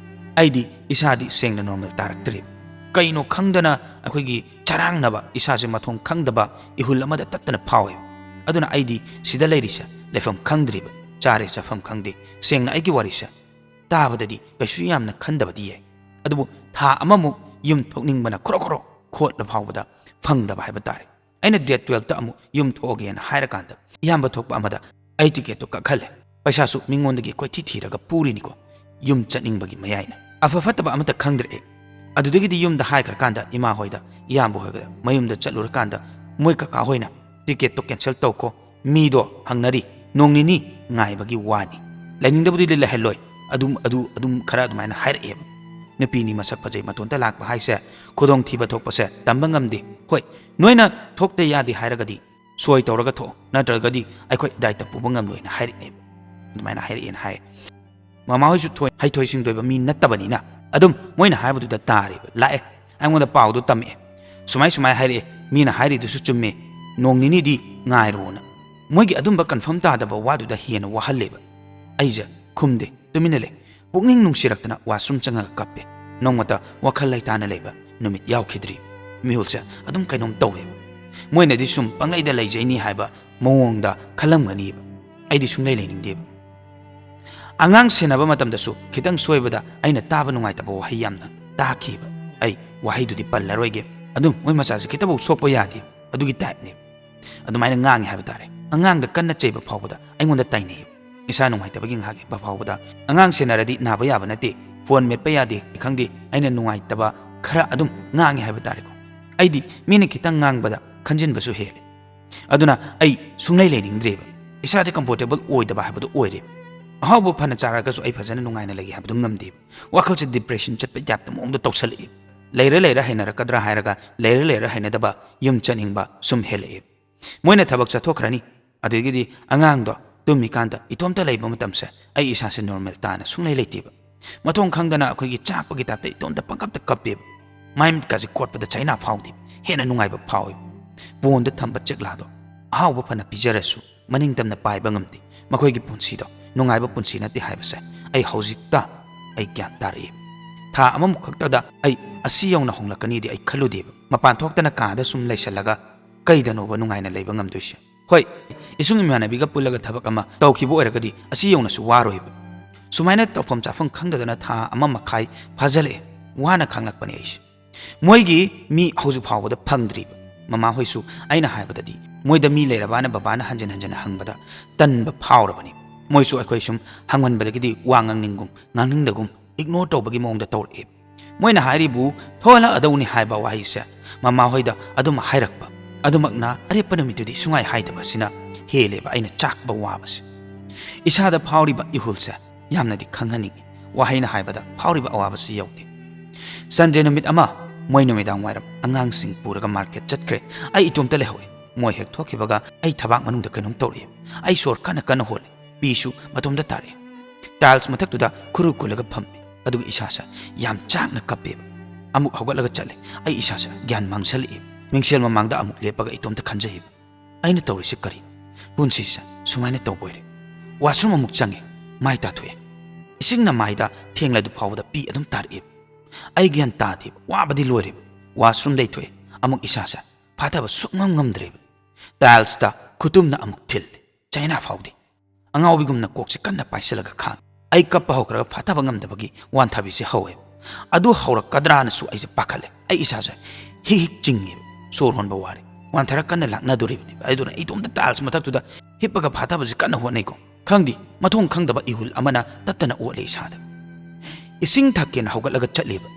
ꯑꯩꯗꯤ ꯏꯁꯥꯗꯤ ꯁꯦꯡꯅ ꯅꯣꯔꯃꯦꯜ ꯇꯥꯔꯛꯇ꯭ꯔꯦꯕ꯫ ꯀꯩꯅꯣ ꯈꯪꯗꯅ ꯑꯩꯈꯣꯏꯒꯤ ꯆꯔꯥꯡꯅꯕ, ꯏꯁꯥꯁꯦ ꯃꯊꯣꯡ ꯈꯪꯗꯕ ꯏꯍꯨꯜ ꯑꯃꯗ ꯇꯠꯇꯅ ꯐꯥꯎꯋꯦꯕ꯫ ꯑꯗꯨꯅ ꯑꯩꯗꯤ ꯁꯤꯗ ꯂꯩꯔꯤꯁꯦ ꯂꯩꯐꯝ ꯈꯪꯗ꯭ꯔꯤꯕ, ꯆꯥꯔꯦ ꯆꯥꯐꯝ ꯈꯪꯗꯦ꯫ ꯁꯦꯡꯅ ꯑꯩꯒꯤ ꯋꯥꯔꯤꯁꯦ ꯇꯥꯕꯗꯗꯤ ꯀꯩꯁꯨ ꯌꯥꯝꯅ ꯈꯟꯗꯕꯗꯤ ꯌꯥꯏ, ꯑꯗꯨꯕꯨ ꯊꯥ ꯑꯃꯃꯨꯛ ꯌꯨꯝ ꯊꯣꯛꯅꯤꯡꯕꯅ ꯈ꯭ꯔꯣ ꯈ꯭ꯔꯣ ꯈꯣꯠꯂ ꯐꯥꯎꯕꯗ ꯐꯪꯗꯕ ꯍꯥꯏꯕ ꯇꯥꯔꯦ꯫ ꯑꯩꯅ ꯗꯦꯠ ꯇꯨꯌꯦꯜꯞꯇ ꯑꯃꯨꯛ ꯌꯨꯝ ꯊꯣꯛꯑꯒꯦꯅ ꯍꯥꯏꯔꯀꯥꯟꯗ ꯏꯌꯥꯝꯕ ꯊꯣꯛꯄ ꯑꯃꯗ ꯑꯩ ꯇꯤꯀꯦꯠꯇꯣ ꯀꯛꯍꯜꯂꯦ꯫ ꯄꯩꯁꯥꯁꯨ ꯃꯤꯉꯣꯟꯗꯒꯤ ꯀꯣꯏꯊꯤ ꯊꯤꯔꯒ ꯄꯨꯔꯤꯅꯤꯀꯣ, ꯌꯨꯝ ꯆꯠꯅꯤꯡꯕꯒꯤ ꯃꯌꯥꯏꯅ꯫ ꯑꯐ ꯐꯠꯇꯕ ꯑꯃꯠꯇ ꯈꯪꯗ꯭ꯔꯦ ꯑꯩ꯫ ꯑꯗꯨꯗꯒꯤꯗꯤ ꯌꯨꯝꯗ ꯍꯥꯏꯈ꯭ꯔꯀꯥꯟꯗ ꯏꯃꯥ ꯍꯣꯏꯗ, ꯏꯌꯥꯝꯕ ꯍꯣꯏꯒ ꯃꯌꯨꯝꯗ ꯆꯠꯂꯨꯔꯀꯥꯟꯗ ꯃꯣꯏ ꯀꯀꯥ ꯍꯣꯏꯅ, "ꯇꯤꯀꯦꯠꯇꯣ ꯀꯦꯟꯁꯦꯜ ꯇꯧꯈꯣ, ꯃꯤꯗꯣ ꯍꯪꯅꯔꯤ, ꯅꯣꯡ ꯅꯤꯅꯤ ꯉꯥꯏꯕꯒꯤ ꯋꯥꯅꯤ, ꯂꯩꯅꯤꯡꯗꯕꯗꯨꯗꯤ ꯂꯩꯍꯜꯂꯣꯏ", ꯑꯗꯨꯝ, ꯑꯗꯨ, ꯑꯗꯨꯝ ꯈꯔ ꯑꯗꯨꯃꯥꯏꯅ ꯍꯥꯏꯔꯛꯑꯦꯕ꯫ ꯅꯨꯄꯤꯅꯤ, ꯃꯁꯛ ꯐꯖꯩ, ꯃꯇꯣꯟꯇ ꯂꯥꯛꯄ ꯍꯥꯏꯁꯦ ꯈꯨꯗꯣꯡꯊꯤꯕ ꯊꯣꯛꯄꯁꯦ ꯇꯝꯕ ꯉꯝꯗꯦ꯫ ꯍꯣꯏ, ꯅꯣꯏꯅ ꯊꯣꯛꯇ ꯌꯥꯗꯦ ꯍꯥꯏꯔꯒꯗꯤ ꯁꯣꯏ ꯇꯧꯔꯒ ꯊꯣꯛꯑꯣ, ꯅꯠꯇ꯭ꯔꯒꯗꯤ ꯑꯩꯈꯣꯏ ꯗꯥꯏꯇ ꯄꯨꯕ ꯉꯝꯂꯣꯏꯅ ꯍꯥꯏꯔꯛꯑꯦꯕ꯫ ꯑꯗꯨꯃꯥꯏꯅ ꯍꯥꯏꯔꯛꯑꯦꯅ ꯍꯥꯏ꯫ ꯃꯃꯥ ꯍꯣꯏꯁꯨ ꯊꯣꯏ-, ꯍꯩꯊꯣꯏ ꯁꯤꯡꯊꯣꯏꯕ ꯃꯤ ꯅꯠꯇꯕꯅꯤꯅ ꯑꯗꯨꯝ ꯃꯣꯏꯅ ꯍꯥꯏꯕꯗꯨꯗ ꯇꯥꯔꯦꯕ, ꯂꯥꯛꯑꯦ, ꯑꯩꯉꯣꯟꯗ ꯄꯥꯎꯗꯣ ꯇꯝꯃꯛꯑꯦ, ꯁꯨꯃꯥꯏ ꯁꯨꯃꯥꯏ ꯍꯥꯏꯔꯛꯑꯦ, ꯃꯤꯅ ꯍꯥꯏꯔꯤꯗꯨꯁꯨ ꯆꯨꯝꯃꯦ, ꯅꯣꯡ ꯅꯤꯅꯤꯗꯤ ꯉꯥꯏꯔꯣꯅ꯫ ꯃꯣꯏꯒꯤ ꯑꯗꯨꯝꯕ ꯀꯟꯐꯥꯔꯝ ꯇꯥꯗꯕ ꯋꯥꯗꯨꯗ ꯍꯦꯟꯅ ꯋꯥꯍꯜꯂꯦꯕ꯫ ꯑꯩꯁꯦ ꯈꯨꯝꯗꯦ, ꯇꯨꯃꯤꯟꯅ ꯂꯩ꯫ ꯄꯨꯛꯅꯤꯡ ꯅꯨꯡꯁꯤꯔꯛꯇꯅ ꯋꯥꯁꯔꯨꯝ ꯆꯪꯉꯒ ꯀꯞꯄꯦ꯫ ꯅꯣꯡꯃꯇ ꯋꯥꯈꯜ ꯂꯩꯇꯥꯅ ꯂꯩꯕ ꯅꯨꯃꯤꯠ ꯌꯥꯎꯈꯤꯗ꯭ꯔꯤ꯫ ꯃꯤꯍꯨꯜꯁꯦ ꯑꯗꯨꯝ ꯀꯩꯅꯣꯝ ꯇꯧꯋꯦꯕ꯫ ꯃꯣꯏꯅꯗꯤ ꯁꯨꯝ ꯄꯪꯂꯩꯗ ꯂꯩꯖꯩꯅꯤ ꯍꯥꯏꯕ ꯃꯑꯣꯡꯗ ꯈꯜꯂꯝꯒꯅꯤꯕ꯫ ꯑꯩꯗꯤ ꯁꯨꯡꯂꯩ ꯂꯩꯅꯤꯡꯗꯦꯕ꯫ ꯑꯉꯥꯡ ꯁꯦꯟꯅꯕ ꯃꯇꯝꯗꯁꯨ ꯈꯤꯇꯪ ꯁꯣꯏꯕꯗ ꯑꯩꯅ ꯇꯥꯕ ꯅꯨꯡꯉꯥꯏꯇꯕ ꯋꯥꯍꯩ ꯌꯥꯝꯅ ꯇꯥꯈꯤꯕ꯫ ꯑꯩ ꯋꯥꯍꯩꯗꯨꯗꯤ ꯄꯜꯂꯔꯣꯏꯒꯦ꯫ ꯑꯗꯨꯝ ꯃꯣꯏ ꯃꯆꯥꯁꯦ ꯈꯤꯇꯐꯥꯎ ꯁꯣꯛꯄ ꯌꯥꯗꯦ, ꯑꯗꯨꯒꯤ ꯇꯥꯏꯞꯅꯦꯕ꯫ ꯑꯗꯨꯃꯥꯏꯅ ꯉꯥꯡꯉꯤ ꯍꯥꯏꯕ ꯇꯥꯔꯦ꯫ ꯑꯉꯥꯡꯗ ꯀꯟꯅ ꯆꯩꯕ ꯐꯥꯎꯕꯗ ꯑꯩꯉꯣꯟꯗ ꯇꯥꯏꯅꯩꯌꯦꯕ꯫ ꯏꯁꯥ ꯅꯨꯡꯉꯥꯏꯇꯕꯒꯤ ꯉꯥꯏꯍꯥꯛ ꯍꯤꯞꯄ ꯐꯥꯎꯕꯗ, "ꯑꯉꯥꯡ ꯁꯦꯟꯅꯔꯗꯤ ꯅꯥꯕ ꯌꯥꯕ ꯅꯠꯇꯦ, ꯐꯣꯟ ꯃꯦꯠꯄ ꯌꯥꯗꯦ" ꯈꯪꯗꯦ, ꯑꯩꯅ ꯅꯨꯡꯉꯥꯏꯇꯕ ꯈꯔ ꯑꯗꯨꯝ ꯉꯥꯡꯉꯤ ꯍꯥꯏꯕ ꯇꯥꯔꯦꯀꯣ꯫ ꯑꯩꯗꯤ ꯃꯤꯅ ꯈꯤꯇꯪ ꯉꯥꯡꯕꯗ ꯈꯟꯖꯤꯟꯕꯁꯨ ꯍꯦꯜꯂꯦ꯫ ꯑꯗꯨꯅ ꯑꯩ ꯁꯨꯡꯂꯩ ꯂꯩꯅꯤꯡꯗ꯭ꯔꯦꯕ꯫ ꯏꯁꯥꯁꯦ ꯀꯝꯐꯣꯔꯇꯦꯕꯜ ꯑꯣꯏꯗꯕ ꯍꯥꯏꯕꯗꯨ ꯑꯣꯏꯔꯦꯕ꯫ ꯑꯍꯥꯎꯕ ꯐꯅ ꯆꯥꯔꯒꯁꯨ ꯑꯩ ꯐꯖꯅ ꯅꯨꯡꯉꯥꯏꯅ ꯂꯩꯒꯦ ꯍꯥꯏꯕꯗꯨ ꯉꯝꯗꯦꯕ꯫ ꯋꯥꯈꯜꯁꯦ ꯗꯤꯄ꯭ꯔꯦꯁꯟ ꯆꯠꯄ ꯇꯥꯏꯞꯇ ꯃꯑꯣꯡꯗ ꯇꯧꯁꯜꯂꯛꯑꯦ꯫ ꯂꯩꯔ ꯂꯩꯔ ꯍꯩꯅꯔꯛꯀꯗ꯭ꯔꯥ ꯍꯥꯏꯔꯒ ꯂꯩꯔ ꯂꯩꯔ ꯍꯩꯅꯗꯕ, ꯌꯨꯝ ꯆꯠꯅꯤꯡꯕ ꯁꯨꯝ ꯍꯦꯜꯂꯛꯑꯦꯕ꯫ ꯃꯣꯏꯅ ꯊꯕꯛ ꯆꯠꯊꯣꯛꯈ꯭ꯔꯅꯤ, ꯑꯗꯒꯤꯗꯤ ꯑꯉꯥꯡꯗꯣ ꯇꯨꯝꯃꯤꯀꯥꯟꯗ ꯏꯇꯣꯝꯇ ꯂꯩꯕ ꯃꯇꯝꯁꯦ ꯑꯩ ꯏꯁꯥꯁꯦ ꯅꯣꯔꯃꯦꯜ ꯇꯥꯅ ꯁꯨꯡꯂꯩ ꯂꯩꯇꯦꯕ꯫ ꯃꯊꯣꯡ ꯈꯪꯗꯅ ꯑꯩꯈꯣꯏꯒꯤ ꯆꯥꯛꯄꯒꯤ ꯇꯥꯏꯞꯇ ꯏꯇꯣꯝꯇ ꯄꯪꯀꯞꯇ ꯀꯞꯄꯦꯕ꯫ ꯃꯥꯏ ꯃꯤꯠꯀꯥꯁꯦ ꯀꯣꯠꯄꯗ ꯆꯩꯅꯥ ꯐꯥꯎꯗꯦꯕ, ꯍꯦꯟꯅ ꯅꯨꯡꯉꯥꯏꯕ ꯐꯥꯎꯋꯦꯕ꯫ ꯄꯣꯟꯗ ꯊꯝꯕ ꯆꯦꯛꯂꯥꯗꯣ ꯑꯍꯥꯎꯕ ꯐꯅ ꯄꯤꯖꯔꯁꯨ ꯃꯅꯤꯡ ꯇꯝꯅ ꯄꯥꯏꯕ ꯉꯝꯗꯦ꯫ ꯃꯈꯣꯏꯒꯤ ꯄꯨꯟꯁꯤꯗꯣ ꯅꯨꯡꯉꯥꯏꯕ ꯄꯨꯟꯁꯤ ꯅꯠꯇꯦ ꯍꯥꯏꯕꯁꯦ ꯑꯩ ꯍꯧꯖꯤꯛꯇ ꯑꯩ ꯒ꯭ꯌꯥꯟ ꯇꯥꯔꯛꯑꯦꯕ꯫ ꯊꯥ ꯑꯃꯃꯨꯛ ꯈꯛꯇꯗ ꯑꯩ ꯑꯁꯤ ꯌꯧꯅ ꯍꯣꯡꯂꯛꯀꯅꯤꯗꯤ ꯑꯩ ꯈꯜꯂꯨꯗꯦꯕ꯫ ꯃꯄꯥꯟ ꯊꯣꯛꯇꯅ ꯀꯥꯗ ꯁꯨꯝ ꯂꯩꯁꯜꯂꯒ ꯀꯩꯗꯅꯣꯕ ꯅꯨꯡꯉꯥꯏꯅ ꯂꯩꯕ ꯉꯝꯗꯣꯏꯁꯦ? ꯍꯣꯏ, ꯏꯁꯨꯡ ꯏꯃꯥꯟꯅꯕꯤꯒ ꯄꯨꯜꯂꯒ ꯊꯕꯛ ꯑꯃ ꯇꯧꯈꯤꯕ ꯑꯣꯏꯔꯒꯗꯤ ꯑꯁꯤ ꯌꯧꯅꯁꯨ ꯋꯥꯔꯣꯏꯕ꯫ ꯁꯨꯃꯥꯏꯅ ꯇꯧꯐꯝ ꯆꯥꯐꯝ ꯈꯪꯗꯗꯅ ꯊꯥ ꯑꯃ ꯃꯈꯥꯏ ꯐꯥꯖꯤꯜꯂꯛꯑꯦ꯫ ꯋꯥꯅ ꯈꯥꯡꯂꯛꯄꯅꯦ ꯑꯩꯁꯦ꯫ ꯃꯣꯏꯒꯤ ꯃꯤ ꯍꯧꯖꯤꯛ ꯐꯥꯎꯕꯗ ꯐꯪꯗ꯭ꯔꯤꯕ꯫ ꯃꯃꯥꯍꯣꯏꯁꯨ ꯑꯩꯅ ꯍꯥꯏꯕꯗꯗꯤ ꯃꯣꯏꯗ ꯃꯤ ꯂꯩꯔꯕꯅ ꯕꯕꯥꯅ ꯍꯟꯖꯤꯟ ꯍꯟꯖꯤꯟ ꯍꯪꯕꯗ ꯇꯟꯕ ꯐꯥꯎꯔꯕꯅꯤ꯫ ꯃꯣꯏꯁꯨ ꯑꯩꯈꯣꯏ ꯁꯨꯝ ꯍꯪꯃꯟꯕꯗꯒꯤꯗꯤ ꯋꯥ ꯉꯥꯡꯅꯤꯡꯒꯨꯝ ꯉꯥꯡꯅꯤꯡꯗꯒꯨꯝ ꯏꯒꯅꯣꯔ ꯇꯧꯕꯒꯤ ꯃꯑꯣꯡꯗ ꯇꯧꯔꯛꯑꯦ꯫ ꯃꯣꯏꯅ ꯍꯥꯏꯔꯤꯕꯨ ꯊꯣꯛꯍꯜꯂꯛꯑꯗꯧꯅꯤ ꯍꯥꯏꯕ ꯋꯥꯍꯩꯁꯦ ꯃꯃꯥꯍꯣꯏꯗ ꯑꯗꯨꯝ ꯍꯥꯏꯔꯛꯄ꯫ ꯑꯗꯨꯃꯛꯅ ꯑꯔꯦꯞꯄ ꯅꯨꯃꯤꯠꯇꯨꯗꯤ ꯁꯨꯡꯍꯥꯏ ꯍꯥꯏꯗꯕ ꯑꯁꯤꯅ ꯍꯦꯜꯂꯦꯕ ꯑꯩꯅ ꯆꯥꯛꯄ ꯋꯥꯕꯁꯦ꯫ ꯏꯁꯥꯗ ꯐꯥꯎꯔꯤꯕ ꯏꯍꯨꯜꯁꯦ ꯌꯥꯝꯅꯗꯤ ꯈꯪꯍꯟꯅꯤꯡꯉꯤ꯫ ꯋꯥꯍꯩꯅ ꯍꯥꯏꯕꯗ ꯐꯥꯎꯔꯤꯕ ꯑꯋꯥꯕꯁꯤ ꯌꯧꯗꯦ꯫ ꯁꯟꯗꯦ ꯅꯨꯃꯤꯠ ꯑꯃ ꯃꯣꯏ ꯅꯨꯃꯤꯗꯥꯡ ꯋꯥꯏꯔꯝ ꯑꯉꯥꯡꯁꯤꯡ ꯄꯨꯔꯒ ꯃꯥꯔꯀꯦꯠ ꯆꯠꯈ꯭ꯔꯦ꯫ ꯑꯩ ꯏꯇꯣꯝꯇ ꯂꯩꯍꯧꯏ꯫ ꯃꯣꯏ ꯍꯦꯛ ꯊꯣꯛꯈꯤꯕꯒ ꯑꯩ ꯊꯕꯥꯛ ꯃꯅꯨꯡꯗ ꯀꯩꯅꯣꯝ ꯇꯧꯔꯛꯏ꯫ ꯑꯩ ꯁꯣꯔ ꯀꯟꯅ ꯀꯟꯅ ꯍꯣꯜꯂꯤ꯫ ꯄꯤꯁꯨ ꯃꯇꯣꯝꯇ ꯇꯥꯔꯛꯏ꯫ ꯇꯥꯏꯜꯁ ꯃꯊꯛꯇꯨꯗ ꯈꯨꯔꯨ ꯀꯨꯜꯂꯒ ꯐꯝꯃꯤ꯫ ꯑꯗꯨꯒ ꯏꯁꯥꯁꯦ ꯌꯥꯝ ꯆꯥꯛꯅ ꯀꯞꯄꯦꯕ꯫ ꯑꯃꯨꯛ ꯍꯧꯒꯠꯂꯒ ꯆꯠꯂꯦ꯫ ꯑꯩ ꯏꯁꯥꯁꯦ ꯒ꯭ꯌꯥꯟ ꯃꯥꯡꯁꯜꯂꯛꯏ꯫ ꯃꯤꯡꯁꯦꯜ ꯃꯃꯥꯡꯗ ꯑꯃꯨꯛ ꯂꯦꯞꯄꯒ ꯏꯇꯣꯝꯇ ꯈꯟꯖꯩꯕ, "ꯑꯩꯅ ꯇꯧꯔꯤꯁꯤ ꯀꯔꯤ? ꯄꯨꯟꯁꯤꯁꯦ ꯁꯨꯃꯥꯏꯅ ꯇꯧꯕ ꯑꯣꯏꯔꯦ?" ꯋꯥꯁꯔꯨꯝ ꯑꯃꯨꯛ ꯆꯪꯉꯦ꯫ ꯃꯥꯏ ꯇꯥꯊꯣꯛꯑꯦ꯫ ꯏꯁꯤꯡꯅ ꯃꯥꯏꯗ ꯊꯦꯡꯂꯗꯨ ꯐꯥꯎꯕꯗ ꯄꯤ ꯑꯗꯨꯝ ꯇꯥꯔꯛꯑꯦꯕ꯫ ꯑꯩ ꯒ꯭ꯌꯥꯟ ꯇꯥꯗꯦꯕ꯫ ꯋꯥꯕꯗꯤ ꯂꯣꯏꯔꯦꯕ꯫ ꯋꯥꯁꯔꯨꯝꯗꯩ ꯊꯣꯛꯑꯦ꯫ ꯑꯃꯨꯛ ꯏꯁꯥꯁꯦ ꯐꯥꯊꯕ ꯁꯨꯛꯉꯝ ꯉꯝꯗ꯭ꯔꯦꯕ꯫ ꯇꯥꯏꯜꯁꯇ ꯈꯨꯇꯨꯝꯅ ꯑꯃꯨꯛ ꯊꯤꯜꯂꯦ꯫ ꯆꯩꯅꯥ ꯐꯥꯎꯗꯦ꯫ ꯑꯉꯥꯎꯕꯤꯒꯨꯝꯅ ꯀꯣꯛꯁꯦ ꯀꯟꯅ ꯄꯥꯏꯁꯤꯜꯂꯒ ꯈꯥꯡꯉꯦ꯫ ꯑꯩ ꯀꯞꯄ ꯍꯧꯈ꯭ꯔꯒ ꯐꯥꯊꯕ ꯉꯝꯗꯕꯒꯤ ꯋꯥꯟꯊꯕꯤꯁꯦ ꯍꯧꯋꯦ꯫ ꯑꯗꯨ ꯍꯧꯔꯛꯀꯗ꯭ꯔꯥꯅꯁꯨ ꯑꯩꯁꯦ ꯄꯥꯈꯠꯂꯦ꯫ ꯑꯩ ꯏꯁꯥꯁꯦ ꯍꯤꯛ ꯍꯤꯛ ꯆꯤꯡꯉꯦꯕ꯫ ꯁꯣꯔ ꯍꯣꯟꯕ ꯋꯥꯔꯦ꯫ ꯋꯥꯟꯊꯔ ꯀꯟꯅ ꯂꯥꯛꯅꯗꯣꯔꯤꯕꯅꯦꯕ꯫ ꯑꯗꯨꯅ ꯑꯩ ꯏꯇꯣꯝꯇ ꯇꯥꯏꯜꯁ ꯃꯊꯛꯇꯨꯗ ꯍꯤꯞꯄꯒ ꯐꯥꯊꯕꯁꯦ ꯀꯟꯅ ꯍꯣꯠꯅꯩꯀꯣ꯫ ꯈꯪꯗꯦ, ꯃꯊꯣꯡ ꯈꯪꯗꯕ ꯏꯍꯨꯜ ꯑꯃꯅ ꯇꯠꯇꯅ ꯑꯣꯠꯂꯦ ꯏꯁꯥꯗ꯫ ꯏꯁꯤꯡ ꯊꯛꯀꯦꯅ ꯍꯧꯒꯠꯂꯒ ꯆꯠꯂꯦꯕ꯫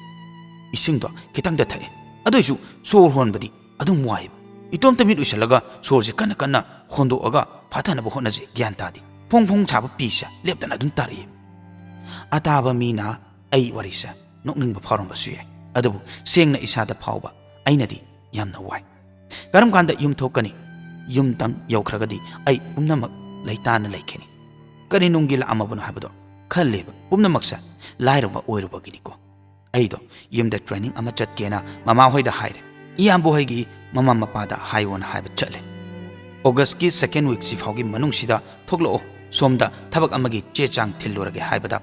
ꯏꯁꯤꯡꯗꯣ ꯈꯤꯇꯪꯗ ꯊꯛꯑꯦ꯫ ꯑꯗꯨꯏꯁꯨ ꯁꯣꯔ ꯍꯣꯟꯕꯗꯤ ꯑꯗꯨꯝ ꯋꯥꯏꯕ꯫ ꯏꯇꯣꯝꯇ ꯃꯤꯠ ꯎꯏꯁꯜꯂꯒ ꯁꯣꯔꯁꯦ ꯀꯟꯅ ꯀꯟꯅ ꯍꯣꯟꯗꯣꯛꯑꯒ ꯐꯥꯊꯅꯕ ꯍꯣꯠꯅꯖꯩ, ꯒ꯭ꯌꯥꯟ ꯇꯥꯗꯦ꯫ ꯐꯣꯡ ꯐꯣꯡ ꯁꯥꯕ ꯄꯤꯁꯦ ꯂꯦꯞꯇꯅ ꯑꯗꯨꯝ ꯇꯥꯔꯛꯏ꯫ ꯑꯇꯥꯕ ꯃꯤꯅ ꯑꯩ ꯋꯥꯔꯤꯁꯦ ꯅꯣꯛꯅꯤꯡꯕ ꯐꯥꯎꯔꯝꯕꯁꯨ ꯌꯥꯏ, ꯑꯗꯨꯕꯨ ꯁꯦꯡꯅ ꯏꯁꯥꯗ ꯐꯥꯎꯕ ꯑꯩꯅꯗꯤ ꯌꯥꯝꯅ ꯋꯥꯏ꯫ ꯀꯔꯝ ꯀꯥꯟꯗ ꯌꯨꯝ ꯊꯣꯛꯀꯅꯤ? ꯌꯨꯝꯗꯪ ꯌꯧꯈ꯭ꯔꯒꯗꯤ ꯑꯩ ꯄꯨꯝꯅꯃꯛ ꯂꯩꯇꯥꯅ ꯂꯩꯈꯤꯅꯤ꯫ ꯀꯔꯤ ꯅꯨꯡꯒꯤ ꯂꯥꯛꯑꯝꯃꯕꯅꯣ ꯍꯥꯏꯕꯗꯣ ꯈꯜꯂꯦꯕ꯫ ꯄꯨꯝꯅꯃꯛꯁꯦ ꯂꯥꯏꯔꯕ ꯑꯣꯏꯔꯨꯕꯒꯤꯅꯤꯀꯣ꯫ ꯑꯩꯗꯣ ꯌꯨꯝꯗ ꯇ꯭ꯔꯦꯅꯤꯡ ꯑꯃ ꯆꯠꯀꯦꯅ ꯃꯃꯥ ꯍꯣꯏꯗ ꯍꯥꯏꯔꯦ꯫ ꯏꯌꯥꯝꯕ ꯍꯣꯏꯒꯤ ꯃꯃꯥ ꯃꯄꯥꯗ ꯍꯥꯏꯌꯣꯅ ꯍꯥꯏꯕ ꯆꯠꯂꯦ꯫ ꯑꯣꯒꯁꯀꯤ ꯁꯦꯀꯦꯟ ꯋꯤꯛꯁꯤ ꯐꯥꯎꯒꯤ ꯃꯅꯨꯡꯁꯤꯗ ꯊꯣꯛꯂꯛꯑꯣ, ꯁꯣꯝꯗ ꯊꯕꯛ ꯑꯃꯒꯤ ꯆꯦ ꯆꯥꯡ ꯊꯤꯜꯂꯨꯔꯒꯦ ꯍꯥꯏꯕꯗ,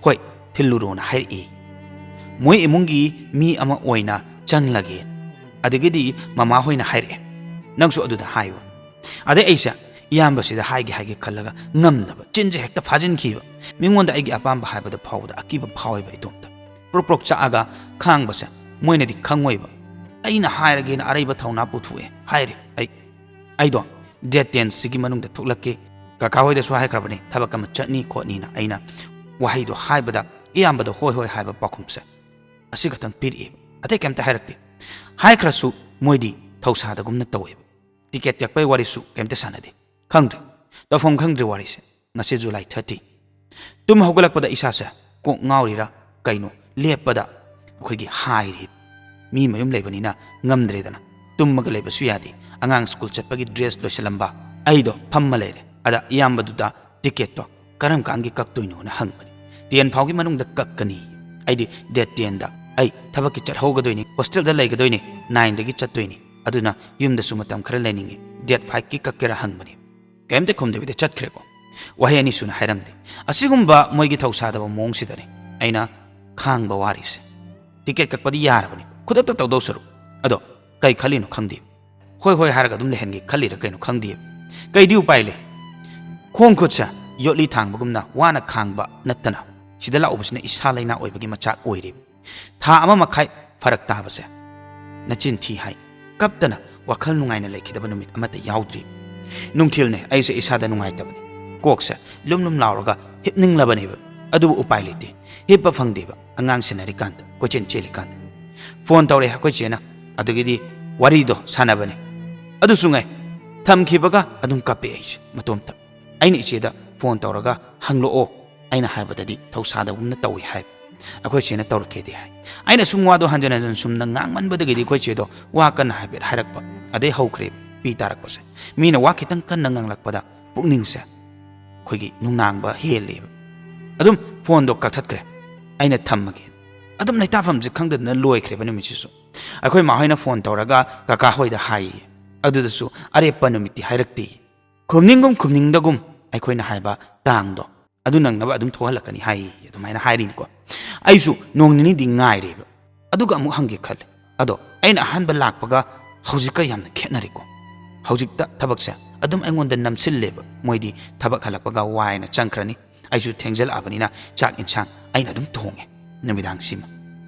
"ꯍꯣꯏ, ꯊꯤꯜꯂꯨꯔꯣꯅ" ꯍꯥꯏꯔꯛꯏ꯫ "ꯃꯣꯏ ꯏꯃꯨꯡꯒꯤ ꯃꯤ ꯑꯃ ꯑꯣꯏꯅ ꯆꯪꯂꯒꯦ꯫ ꯑꯗꯒꯤꯗꯤ ꯃꯃꯥ ꯍꯣꯏꯅ ꯍꯥꯏꯔꯛꯑꯦ, 'ꯅꯪꯁꯨ ꯑꯗꯨꯗ ꯍꯥꯏꯌꯣ.'" ꯑꯗꯩ ꯑꯩꯁꯦ ꯏꯌꯥꯝꯕꯁꯤꯗ ꯍꯥꯏꯒꯦ ꯍꯥꯏꯒꯦ ꯈꯜꯂꯒ ꯉꯝꯗꯕ, ꯆꯤꯟꯁꯦ ꯍꯦꯛꯇ ꯐꯥꯖꯤꯟꯈꯤꯕ꯫ ꯃꯤꯉꯣꯟꯗ ꯑꯩꯒꯤ ꯑꯄꯥꯝꯕ ꯍꯥꯏꯕꯗ ꯐꯥꯎꯕꯗ ꯑꯀꯤꯕ ꯐꯥꯎꯋꯦꯕ ꯏꯇꯣꯝꯇ꯫ ꯄ꯭ꯔꯣꯛ ꯄ꯭ꯔꯣꯛ ꯆꯥꯛꯑꯒ ꯈꯥꯡꯕꯁꯦ ꯃꯣꯏꯅꯗꯤ ꯈꯪꯉꯣꯏꯕ꯫ ꯑꯩꯅ ꯍꯥꯏꯔꯒꯦꯅ ꯑꯔꯩꯕ ꯊꯧꯅꯥ ꯄꯨꯊꯣꯛꯑꯦ, ꯍꯥꯏꯔꯦ ꯑꯩ꯫ ꯑꯩꯗꯣ ꯗꯦꯠ ꯇꯦꯟꯁꯤꯒꯤ ꯃꯅꯨꯡꯗ ꯊꯣꯛꯂꯛꯀꯦ, ꯀꯀꯥ ꯍꯣꯏꯗꯁꯨ ꯍꯥꯏꯈ꯭ꯔꯕꯅꯤ ꯊꯕꯛ ꯑꯃ ꯆꯠꯅꯤ ꯈꯣꯠꯅꯤꯅ꯫ ꯑꯩꯅ ꯋꯥꯍꯩꯗꯣ ꯍꯥꯏꯕꯗ ꯏꯌꯥꯝꯕꯗ "ꯍꯣꯏ, ꯍꯣꯏ" ꯍꯥꯏꯕ ꯄꯥꯎꯈꯨꯝꯁꯦ ꯑꯁꯤ ꯈꯛꯇꯪ ꯄꯤꯔꯛꯑꯦꯕ꯫ ꯑꯇꯩ ꯀꯩꯝꯇ ꯍꯥꯏꯔꯛꯇꯦ꯫ ꯍꯥꯏꯈ꯭ꯔꯁꯨ ꯃꯣꯏꯗꯤ ꯊꯧꯁꯥꯗꯒꯨꯝꯅ ꯇꯧꯋꯦꯕ꯫ ꯇꯤꯀꯦꯠ ꯀꯛꯄꯩ ꯋꯥꯔꯤꯁꯨ ꯀꯩꯝꯇ ꯁꯥꯟꯅꯗꯦ꯫ ꯈꯪꯗ꯭ꯔꯦ, ꯇꯧꯐꯝ ꯈꯪꯗ꯭ꯔꯦ ꯋꯥꯔꯤꯁꯦ꯫ ꯉꯁꯤ ꯖꯨꯂꯥꯏ ꯊꯥꯔꯇꯤ꯫ ꯇꯨꯝ ꯍꯧꯒꯠꯂꯛꯄꯗ ꯏꯁꯥꯁꯦ ꯀꯣꯛ ꯉꯥꯎꯔꯤꯔꯥ ꯀꯩꯅꯣ, ꯂꯦꯞꯄꯗ ꯑꯩꯈꯣꯏꯒꯤ ꯍꯥꯏꯔꯤ꯫ ꯃꯤ ꯃꯌꯨꯝ ꯂꯩꯕꯅꯤꯅ ꯉꯝꯗ꯭ꯔꯦꯗꯅ, ꯇꯨꯝꯃꯒ ꯂꯩꯕꯁꯨ ꯌꯥꯗꯦ꯫ ꯑꯉꯥꯡ ꯁ꯭ꯀꯨꯜ ꯆꯠꯄꯒꯤ ꯗ꯭ꯔꯦꯁ ꯂꯣꯏꯁꯤꯜꯂꯝꯕ, ꯑꯩꯗꯣ ꯐꯝꯃ ꯂꯩꯔꯦ꯫ ꯑꯗ ꯏꯌꯥꯝꯕꯗꯨꯗ ꯇꯤꯀꯦꯠꯇꯣ ꯀꯔꯝ ꯀꯥꯟꯒꯤ ꯀꯛꯇꯣꯏꯅꯣꯅ ꯍꯪꯕꯅꯤ꯫ "ꯇꯦꯟ ꯐꯥꯎꯒꯤ ꯃꯅꯨꯡꯗ ꯀꯛꯀꯅꯤ꯫ ꯑꯩꯗꯤ ꯗꯦꯠ ꯇꯦꯟꯗ ꯑꯩ ꯊꯕꯛꯀꯤ ꯆꯠꯍꯧꯒꯗꯣꯏꯅꯤ, ꯍꯣꯁꯇꯦꯜꯗ ꯂꯩꯒꯗꯣꯏꯅꯤ, ꯅꯥꯏꯟꯗꯒꯤ ꯆꯠꯇꯣꯏꯅꯤ꯫ ꯑꯗꯨꯅ ꯌꯨꯝꯗꯁꯨ ꯃꯇꯝ ꯈꯔ ꯂꯩꯅꯤꯡꯉꯤ, ꯗꯦꯠ ꯐꯥꯏꯚꯀꯤ ꯀꯛꯀꯦꯔꯥ?" ꯍꯪꯕꯅꯤ꯫ ꯀꯩꯝꯇ ꯈꯨꯝꯗꯕꯤꯗ ꯆꯠꯈ꯭ꯔꯦꯀꯣ꯫ ꯋꯥꯍꯩ ꯑꯅꯤ ꯁꯨꯅ ꯍꯥꯏꯔꯝꯗꯦ꯫ ꯑꯁꯤꯒꯨꯝꯕ ꯃꯣꯏꯒꯤ ꯊꯧꯁꯥꯗꯕ ꯃꯑꯣꯡꯁꯤꯗꯅꯦ ꯑꯩꯅ ꯈꯥꯡꯕ ꯋꯥꯔꯤꯁꯦ꯫ ꯇꯤꯀꯦꯠ ꯀꯛꯄꯗꯤ ꯌꯥꯔꯕꯅꯤ, ꯈꯨꯗꯛꯇ ꯇꯧꯗꯧ ꯁꯔꯨꯛ꯫ ꯑꯗꯣ ꯀꯩ ꯈꯜꯂꯤꯅꯣ ꯈꯪꯗꯦ꯫ ꯍꯣꯏ ꯍꯣꯏ ꯍꯥꯏꯔꯒ ꯑꯗꯨꯝ ꯂꯩꯍꯟꯒꯦ ꯈꯜꯂꯤꯔ ꯀꯩꯅꯣ ꯈꯪꯗꯦ꯫ ꯀꯩꯗꯤ ꯎꯄꯥꯏ ꯂꯩ? ꯈꯣꯡ ꯈꯨꯠꯁꯦ ꯌꯣꯠꯂꯤ ꯊꯥꯡꯕꯒꯨꯝꯅ ꯋꯥꯅ ꯈꯥꯡꯕ ꯅꯠꯇꯅ, ꯁꯤꯗ ꯂꯥꯛꯎꯕꯁꯤꯅ ꯏꯁꯥ ꯂꯩꯅꯥ ꯑꯣꯏꯕꯒꯤ ꯃꯆꯥꯛ ꯑꯣꯏꯔꯦ꯫ ꯊꯥ ꯑꯃ ꯃꯈꯥꯏ ꯐꯔꯛ ꯇꯥꯕꯁꯦ ꯅꯆꯤꯟ ꯊꯤ ꯍꯥꯏ꯫ ꯀꯞꯇꯅ ꯋꯥꯈꯜ ꯅꯨꯡꯉꯥꯏꯅ ꯂꯩꯈꯤꯗꯕ ꯅꯨꯃꯤꯠ ꯑꯃꯠꯇ ꯌꯥꯎꯗ꯭ꯔꯤ꯫ ꯅꯨꯡꯊꯤꯜꯅꯦ, ꯑꯩꯁꯦ ꯏꯁꯥꯗ ꯅꯨꯡꯉꯥꯏꯇꯕꯅꯤ꯫ ꯀꯣꯛꯁꯦ ꯂꯨꯝ ꯂꯨꯝ ꯂꯥꯎꯔꯒ ꯍꯤꯞꯅꯤꯡꯂꯕꯅꯦꯕ꯫ ꯑꯗꯨꯕꯨ ꯎꯄꯥꯏ ꯂꯩꯇꯦ꯫ ꯍꯤꯞꯄ ꯐꯪꯗꯦꯕ꯫ ꯑꯉꯥꯡ ꯁꯦꯟꯅꯔꯤꯀꯥꯟꯗ, ꯀꯣꯏꯆꯦꯟ ꯆꯦꯜꯂꯤꯀꯥꯟꯗ꯫ ꯐꯣꯟ ꯇꯧꯔꯛꯑꯦ ꯑꯩꯈꯣꯏ ꯆꯦꯅ꯫ ꯑꯗꯨꯒꯤꯗꯤ ꯋꯥꯔꯤꯗꯣ ꯁꯥꯟꯅꯕꯅꯦ꯫ ꯑꯗꯨꯁꯨ ꯉꯥꯏ, ꯊꯝꯈꯤꯕꯒ ꯑꯗꯨꯝ ꯀꯞꯄꯦ ꯑꯩꯁꯦ ꯃꯇꯣꯝꯇ꯫ ꯑꯩꯅ ꯏꯆꯦꯗ ꯐꯣꯟ ꯇꯧꯔꯒ ꯍꯪꯂꯛꯑꯣ, ꯑꯩꯅ ꯍꯥꯏꯕꯗꯗꯤ ꯊꯧꯁꯥꯗꯒꯨꯝꯅ ꯇꯧꯏ ꯍꯥꯏ꯫ ꯑꯩꯈꯣꯏ ꯆꯦꯅ ꯇꯧꯔꯛꯀꯦꯗꯤ ꯍꯥꯏ꯫ ꯑꯩꯅ ꯁꯨꯝ ꯋꯥꯗꯣ ꯍꯟꯖꯤꯟ ꯍꯟꯖꯤꯟ ꯁꯨꯝꯅ ꯉꯥꯡꯃꯟꯕꯗꯒꯤꯗꯤ ꯑꯩꯈꯣꯏ ꯆꯦꯗꯣ ꯋꯥ ꯀꯟꯅ ꯍꯥꯏꯐꯦꯠ ꯍꯥꯏꯔꯛꯄ, ꯑꯗꯩ ꯍꯧꯈ꯭ꯔꯦꯕ ꯄꯤ ꯇꯥꯔꯛꯄꯁꯦ꯫ ꯃꯤꯅ ꯋꯥ ꯈꯤꯇꯪ ꯀꯟꯅ ꯉꯥꯡꯂꯛꯄꯗ ꯄꯨꯛꯅꯤꯡꯁꯦ ꯑꯩꯈꯣꯏꯒꯤ ꯅꯨꯡꯅꯥꯡꯕ ꯍꯦꯜꯂꯦꯕ꯫ ꯑꯗꯨꯝ ꯐꯣꯟꯗꯣ ꯀꯛꯊꯠꯈ꯭ꯔꯦ꯫ ꯑꯩꯅ ꯊꯝꯃꯒꯦ꯫ ꯑꯗꯨꯝ ꯂꯩꯇꯥꯐꯝꯁꯦ ꯈꯪꯗꯗꯅ ꯂꯣꯏꯈ꯭ꯔꯦꯕ ꯅꯨꯃꯤꯠꯁꯤꯁꯨ꯫ ꯑꯩꯈꯣꯏ ꯃꯥ ꯍꯣꯏꯅ ꯐꯣꯟ ꯇꯧꯔꯒ ꯀꯀꯥ ꯍꯣꯏꯗ ꯍꯥꯏꯌꯦ꯫ ꯑꯗꯨꯗꯁꯨ ꯑꯔꯦꯞꯄ ꯅꯨꯃꯤꯠꯇꯤ ꯍꯥꯏꯔꯛꯇꯦ꯫ ꯈꯨꯝꯅꯤꯡꯒꯨꯝ ꯈꯨꯝꯅꯤꯡꯗꯒꯨꯝ ꯑꯩꯈꯣꯏꯅ ꯍꯥꯏꯕ ꯇꯥꯡꯗꯣ ꯑꯗꯨ ꯅꯪꯅꯕ ꯑꯗꯨꯝ ꯊꯣꯛꯍꯜꯂꯛꯀꯅꯤ ꯍꯥꯏꯌꯦ, ꯑꯗꯨꯃꯥꯏꯅ ꯍꯥꯏꯔꯤꯅꯤꯀꯣ꯫ ꯑꯩꯁꯨ ꯅꯣꯡ ꯅꯤꯅꯤꯗꯤ ꯉꯥꯏꯔꯦꯕ, ꯑꯗꯨꯒ ꯑꯃꯨꯛ ꯍꯪꯒꯦ ꯈꯜꯂꯦ꯫ ꯑꯗꯣ ꯑꯩꯅ ꯑꯍꯥꯟꯕ ꯂꯥꯛꯄꯒ ꯍꯧꯖꯤꯛꯀ ꯌꯥꯝꯅ ꯈꯦꯠꯅꯔꯦꯀꯣ꯫ ꯍꯧꯖꯤꯛꯇ ꯊꯕꯛꯁꯦ ꯑꯗꯨꯝ ꯑꯩꯉꯣꯟꯗ ꯅꯝꯁꯤꯜꯂꯦꯕ꯫ ꯃꯣꯏꯗꯤ ꯊꯕꯛ ꯍꯜꯂꯛꯄꯒ ꯋꯥꯏꯅ ꯆꯪꯈ꯭ꯔꯅꯤ, ꯑꯩꯁꯨ ꯊꯦꯡꯖꯜꯂꯛꯑꯕꯅꯤꯅ ꯆꯥꯛ ꯏꯟꯁꯥꯡ ꯑꯩꯅ ꯑꯗꯨꯝ ꯊꯣꯡꯉꯦ꯫ ꯅꯨꯃꯤꯗꯥꯡꯁꯤꯃ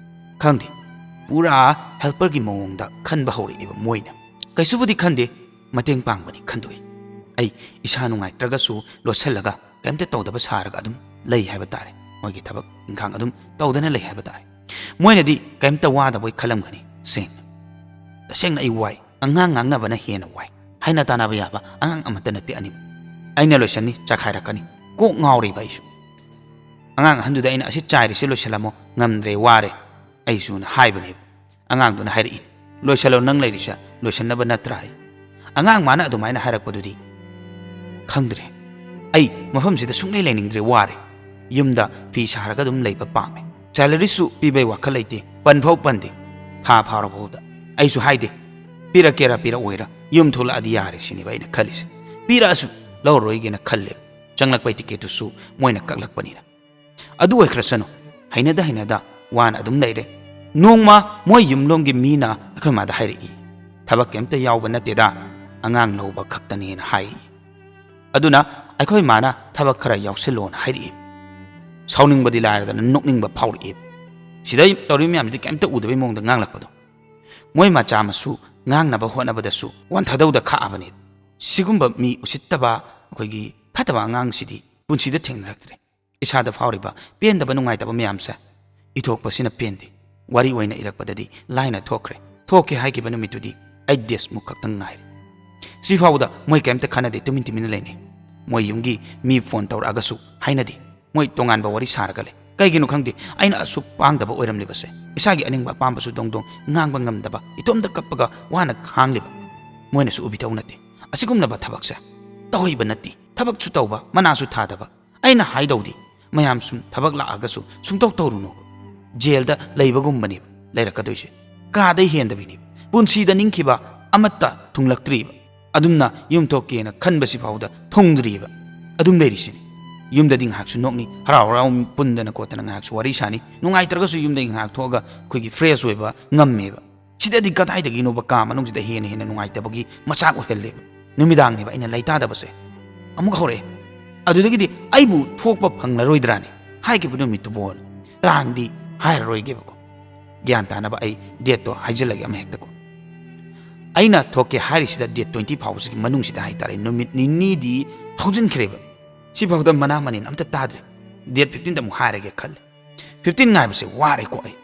ꯈꯪꯗꯦ, ꯄꯨꯔꯥ ꯍꯦꯜꯄꯔꯒꯤ ꯃꯑꯣꯡꯗ ꯈꯟꯕ ꯍꯧꯔꯛꯑꯦꯕ ꯃꯣꯏꯅ꯫ ꯀꯩꯁꯨꯕꯨꯗꯤ ꯈꯟꯗꯦ, ꯃꯇꯦꯡ ꯄꯥꯡꯕꯅꯤ ꯈꯟꯗꯣꯛꯏ꯫ ꯑꯩ ꯏꯁꯥ ꯅꯨꯡꯉꯥꯏꯇ꯭ꯔꯒꯁꯨ ꯂꯣꯠꯁꯤꯜꯂꯒ ꯀꯩꯝꯇ ꯇꯧꯗꯕ ꯁꯥꯔꯒ ꯑꯗꯨꯝ ꯂꯩ ꯍꯥꯏꯕ ꯇꯥꯔꯦ꯫ ꯃꯣꯏꯒꯤ ꯊꯕꯛ ꯏꯪꯈꯥꯡ ꯑꯗꯨꯝ ꯇꯧꯗꯅ ꯂꯩ ꯍꯥꯏꯕ ꯇꯥꯔꯦ꯫ ꯃꯣꯏꯅꯗꯤ ꯀꯩꯝꯇ ꯋꯥꯗꯕꯣꯏ ꯈꯜꯂꯝꯒꯅꯤ꯫ ꯁꯦꯡꯅ, ꯇꯁꯦꯡꯅ ꯑꯩ ꯋꯥꯏ꯫ ꯑꯉꯥꯡ ꯉꯥꯡꯅꯕꯅ ꯍꯦꯟꯅ ꯋꯥꯏ꯫ ꯍꯥꯏꯅ ꯇꯥꯟꯅꯕ ꯌꯥꯕ ꯑꯉꯥꯡ ꯑꯃꯠꯇ ꯅꯠꯇꯦ ꯑꯅꯤꯃꯛ꯫ ꯑꯩꯅ ꯂꯣꯏꯁꯟꯅꯤ, ꯆꯈꯥꯏꯔꯛꯀꯅꯤ꯫ ꯀꯣꯛ ꯉꯥꯎꯔꯤꯕ ꯑꯩꯁꯨ꯫ ꯑꯉꯥꯡ ꯑꯍꯟꯗꯨꯗ ꯑꯩꯅ, "ꯑꯁꯤ ꯆꯥꯏꯔꯤꯁꯦ ꯂꯣꯏꯁꯤꯜꯂꯝꯃꯣ, ꯉꯝꯗ꯭ꯔꯦ, ꯋꯥꯔꯦ ꯑꯩꯁꯨꯅ" ꯍꯥꯏꯕꯅꯦꯕ꯫ ꯑꯉꯥꯡꯗꯨꯅ ꯍꯥꯏꯔꯛꯏ, "ꯂꯣꯏꯁꯤꯜꯂꯣ, ꯅꯪ ꯂꯩꯔꯤꯁꯦ ꯂꯣꯏꯁꯤꯟꯅꯕ ꯅꯠꯇ꯭ꯔꯥ?" ꯍꯥꯏ꯫ ꯑꯉꯥꯡ ꯃꯥꯅ ꯑꯗꯨꯃꯥꯏꯅ ꯍꯥꯏꯔꯛꯄꯗꯨꯗꯤ ꯈꯪꯗ꯭ꯔꯦ꯫ ꯑꯩ ꯃꯐꯝꯁꯤꯗ ꯁꯨꯡꯂꯩ ꯂꯩꯅꯤꯡꯗ꯭ꯔꯦ, ꯋꯥꯔꯦ꯫ ꯌꯨꯝꯗ ꯐꯤ ꯁꯥꯔꯒ ꯑꯗꯨꯝ ꯂꯩꯕ ꯄꯥꯝꯃꯦ꯫ ꯁꯦꯂꯔꯤꯁꯨ ꯄꯤꯕꯩ ꯋꯥꯈꯜ ꯂꯩꯇꯦ, ꯄꯟꯐꯥꯎ ꯄꯟꯗꯦ꯫ ꯊꯥ ꯐꯥꯔꯐꯥꯎꯗ ꯑꯩꯁꯨ ꯍꯥꯏꯗꯦ, ꯄꯤꯔꯛꯀꯦꯔꯥ ꯄꯤꯔꯛꯑꯣꯏꯔꯥ, ꯌꯨꯝ ꯊꯣꯛꯂꯛꯑꯗꯤ ꯌꯥꯔꯦ ꯁꯤꯅꯦꯕ ꯑꯩꯅ ꯈꯜꯂꯤꯁꯦ꯫ ꯄꯤꯔꯛꯑꯁꯨ ꯂꯧꯔꯔꯣꯏꯒꯦꯅ ꯈꯜꯂꯦꯕ, ꯆꯪꯂꯛꯄꯩ ꯇꯤꯀꯦꯠꯇꯨꯁꯨ ꯃꯣꯏꯅ ꯀꯛꯂꯛꯄꯅꯤꯅ꯫ ꯑꯗꯨ ꯑꯣꯏꯈ꯭ꯔꯁꯅꯨ, ꯍꯩꯅꯗ ꯍꯩꯅꯗ ꯋꯥꯅ ꯑꯗꯨꯝ ꯂꯩꯔꯦ꯫ ꯅꯣꯡꯃ ꯃꯣꯏ ꯌꯨꯝꯂꯣꯝꯒꯤ ꯃꯤꯅ ꯑꯩꯈꯣꯏ ꯃꯥꯗ ꯍꯥꯏꯔꯛꯏ, "ꯊꯕꯛ ꯀꯩꯝꯇ ꯌꯥꯎꯕ ꯅꯠꯇꯦꯗ, ꯑꯉꯥꯡ ꯂꯧꯕ ꯈꯛꯇꯅꯦꯅ" ꯍꯥꯏ꯫ ꯑꯗꯨꯅ ꯑꯩꯈꯣꯏ ꯃꯥꯅ ꯊꯕꯛ ꯈꯔ ꯌꯥꯎꯁꯤꯜꯂꯣꯅ ꯍꯥꯏꯔꯛꯏ꯫ ꯁꯥꯎꯅꯤꯡꯕꯗꯤ ꯂꯥꯏꯔꯗꯅ ꯅꯣꯛꯅꯤꯡꯕ ꯐꯥꯎꯔꯛꯏ꯫ ꯁꯤꯗ ꯇꯧꯔꯤꯕ ꯃꯌꯥꯝꯁꯤꯗꯤ ꯀꯩꯝꯇ ꯎꯗꯕꯩ ꯃꯑꯣꯡꯗ ꯉꯥꯡꯂꯛꯄꯗꯣ꯫ ꯃꯣꯏ ꯃꯆꯥ ꯃꯁꯨ ꯉꯥꯡꯅꯕ ꯍꯣꯠꯅꯕꯗꯁꯨ ꯋꯥꯟꯊꯗꯧꯗ ꯈꯥꯛꯑꯕꯅꯤ꯫ ꯁꯤꯒꯨꯝꯕ ꯃꯤ ꯎꯁꯤꯠꯇꯕ, ꯑꯩꯈꯣꯏꯒꯤ ꯐꯠꯇꯕ ꯑꯉꯥꯡꯁꯤꯗꯤ ꯄꯨꯟꯁꯤꯗ ꯊꯦꯡꯅꯔꯛꯇ꯭ꯔꯦ꯫ ꯏꯁꯥꯗ ꯐꯥꯎꯔꯤꯕ ꯄꯦꯟꯗꯕ ꯅꯨꯡꯉꯥꯏꯇꯕ ꯃꯌꯥꯝꯁꯦ ꯏꯊꯣꯛꯄꯁꯤꯅ ꯄꯦꯟꯗꯦ꯫ ꯋꯥꯔꯤ ꯑꯣꯏꯅ ꯏꯔꯛꯄꯗꯗꯤ ꯂꯥꯏꯅ ꯊꯣꯛꯈ꯭ꯔꯦ꯫ ꯊꯣꯛꯀꯦ ꯍꯥꯏꯈꯤꯕ ꯅꯨꯃꯤꯠꯇꯨꯗꯤ ꯑꯩꯠ ꯗꯦꯖꯃꯨꯛ ꯈꯛꯇꯪ ꯉꯥꯏꯔꯦ꯫ ꯁꯤꯐꯥꯎꯗ ꯃꯣꯏ ꯀꯩꯝꯇ ꯈꯟꯅꯗꯦ, ꯇꯨꯃꯤꯟ ꯇꯨꯃꯤꯟꯅ ꯂꯩꯅꯩ꯫ ꯃꯣꯏ ꯌꯨꯝꯒꯤ ꯃꯤ ꯐꯣꯟ ꯇꯧꯔꯛꯑꯒꯁꯨ ꯍꯥꯏꯅꯗꯦ꯫ ꯃꯣꯏ ꯇꯣꯉꯥꯟꯕ ꯋꯥꯔꯤ ꯁꯥꯔꯒ ꯂꯩ꯫ ꯀꯩꯒꯤꯅꯣ ꯈꯪꯗꯦ, ꯑꯩꯅ ꯑꯁꯨꯛ ꯄꯥꯡꯗꯕ ꯑꯣꯏꯔꯝꯂꯤꯕꯁꯦ꯫ ꯏꯁꯥꯒꯤ ꯑꯅꯤꯡꯕ ꯑꯄꯥꯝꯕꯁꯨ ꯗꯣꯡ ꯗꯣꯡ ꯉꯥꯡꯕ ꯉꯝꯗꯕ, ꯏꯇꯣꯝꯇ ꯀꯞꯄꯒ ꯋꯥꯅ ꯈꯥꯡꯂꯤꯕ꯫ ꯃꯣꯏꯅꯁꯨ ꯎꯕꯤꯗꯧ ꯅꯠꯇꯦ꯫ ꯑꯁꯤꯒꯨꯝꯂꯕ ꯊꯕꯛꯁꯦ ꯇꯧꯍꯩꯕ ꯅꯠꯇꯦ꯫ ꯊꯕꯛꯁꯨ ꯇꯧꯕ, ꯃꯅꯥꯁꯨ ꯊꯥꯗꯕ꯫ ꯑꯩꯅ ꯍꯥꯏꯗꯧꯗꯤ, ꯃꯌꯥꯝ ꯁꯨꯝ ꯊꯕꯛ ꯂꯥꯛꯑꯒꯁꯨ ꯁꯨꯡꯇꯧ ꯇꯧꯔꯨꯅꯨ꯫ ꯖꯦꯜꯗ ꯂꯩꯕꯒꯨꯝꯕꯅꯦꯕ ꯂꯩꯔꯛꯀꯗꯣꯏꯁꯦ꯫ ꯀꯥꯗꯩ ꯍꯦꯟꯗꯕꯤꯅꯦꯕ꯫ ꯄꯨꯟꯁꯤꯗ ꯅꯤꯡꯈꯤꯕ ꯑꯃꯠꯇ ꯊꯨꯡꯂꯛꯇ꯭ꯔꯤꯕ꯫ ꯑꯗꯨꯝꯅ ꯌꯨꯝ ꯊꯣꯛꯀꯦꯅ ꯈꯟꯕꯁꯤ ꯐꯥꯎꯗ ꯊꯨꯡꯗ꯭ꯔꯤꯕ꯫ ꯑꯗꯨꯝ ꯂꯩꯔꯤꯁꯤꯅꯤ꯫ ꯌꯨꯝꯗꯗꯤ ꯉꯥꯏꯍꯥꯛꯁꯨ ꯅꯣꯛꯅꯤ, ꯍꯔꯥꯎ ꯍꯔꯥꯎ ꯄꯨꯟꯗꯅ ꯈꯣꯠꯇꯅ ꯉꯥꯏꯍꯥꯛꯁꯨ ꯋꯥꯔꯤ ꯁꯥꯅꯤ꯫ ꯅꯨꯡꯉꯥꯏꯇ꯭ꯔꯒꯁꯨ ꯌꯨꯝꯗꯒꯤ ꯉꯥꯏꯍꯥꯛ ꯊꯣꯛꯑꯒ ꯑꯩꯈꯣꯏꯒꯤ ꯐ꯭ꯔꯦꯁ ꯑꯣꯏꯕ ꯉꯝꯃꯦꯕ꯫ ꯁꯤꯗꯗꯤ ꯀꯗꯥꯏꯗꯒꯤꯅꯣꯕ ꯀꯥ ꯃꯅꯨꯡꯁꯤꯗ ꯍꯦꯟꯅ ꯍꯦꯟꯅ ꯅꯨꯡꯉꯥꯏꯇꯕꯒꯤ ꯃꯆꯥꯛ ꯑꯣꯏꯍꯜꯂꯦꯕ꯫ ꯅꯨꯃꯤꯗꯥꯡꯅꯦꯕ ꯑꯩꯅ ꯂꯩꯇꯥꯗꯕꯁꯦ꯫ ꯑꯃꯨꯛ ꯍꯧꯔꯛꯑꯦ꯫ ꯑꯗꯨꯗꯒꯤꯗꯤ ꯑꯩꯕꯨ ꯊꯣꯛꯄ ꯐꯪꯂꯔꯣꯏꯗ꯭ꯔꯥꯅꯦ ꯍꯥꯏꯈꯤꯕ ꯅꯨꯃꯤꯠꯇꯨꯕꯣꯅ꯫ ꯇꯥꯡꯗꯤ ꯍꯥꯏꯔꯔꯣꯏꯒꯦꯕꯀꯣ꯫ ꯒ꯭ꯌꯥꯟ ꯇꯥꯅꯕ ꯑꯩ ꯗꯦꯠꯇꯣ ꯍꯥꯏꯖꯤꯜꯂꯒꯦ ꯑꯃ ꯍꯦꯛꯇꯀꯣ꯫ ꯑꯩꯅ ꯊꯣꯛꯀꯦ ꯍꯥꯏꯔꯤꯁꯤꯗ ꯗꯦꯠ ꯇ꯭ꯋꯦꯟꯇꯤ ꯐꯥꯎꯕꯁꯤꯒꯤ ꯃꯅꯨꯡꯁꯤꯗ ꯍꯥꯏꯇꯥꯔꯦ, ꯅꯨꯃꯤꯠ ꯅꯤꯅꯤꯗꯤ ꯍꯧꯖꯤꯟꯈ꯭ꯔꯦꯕ꯫ ꯁꯤꯐꯥꯎꯗ ꯃꯅꯥ ꯃꯅꯤꯟ ꯑꯝꯇ ꯇꯥꯗ꯭ꯔꯦ꯫ ꯗꯦꯠ ꯐꯤꯐꯇꯤꯟꯗ ꯑꯃꯨꯛ ꯍꯥꯏꯔꯒꯦ ꯈꯜꯂꯦ꯫ ꯐꯤꯐꯇꯤꯟ ꯉꯥꯏꯕꯁꯦ ꯋꯥꯔꯦꯀꯣ ꯑꯩ꯫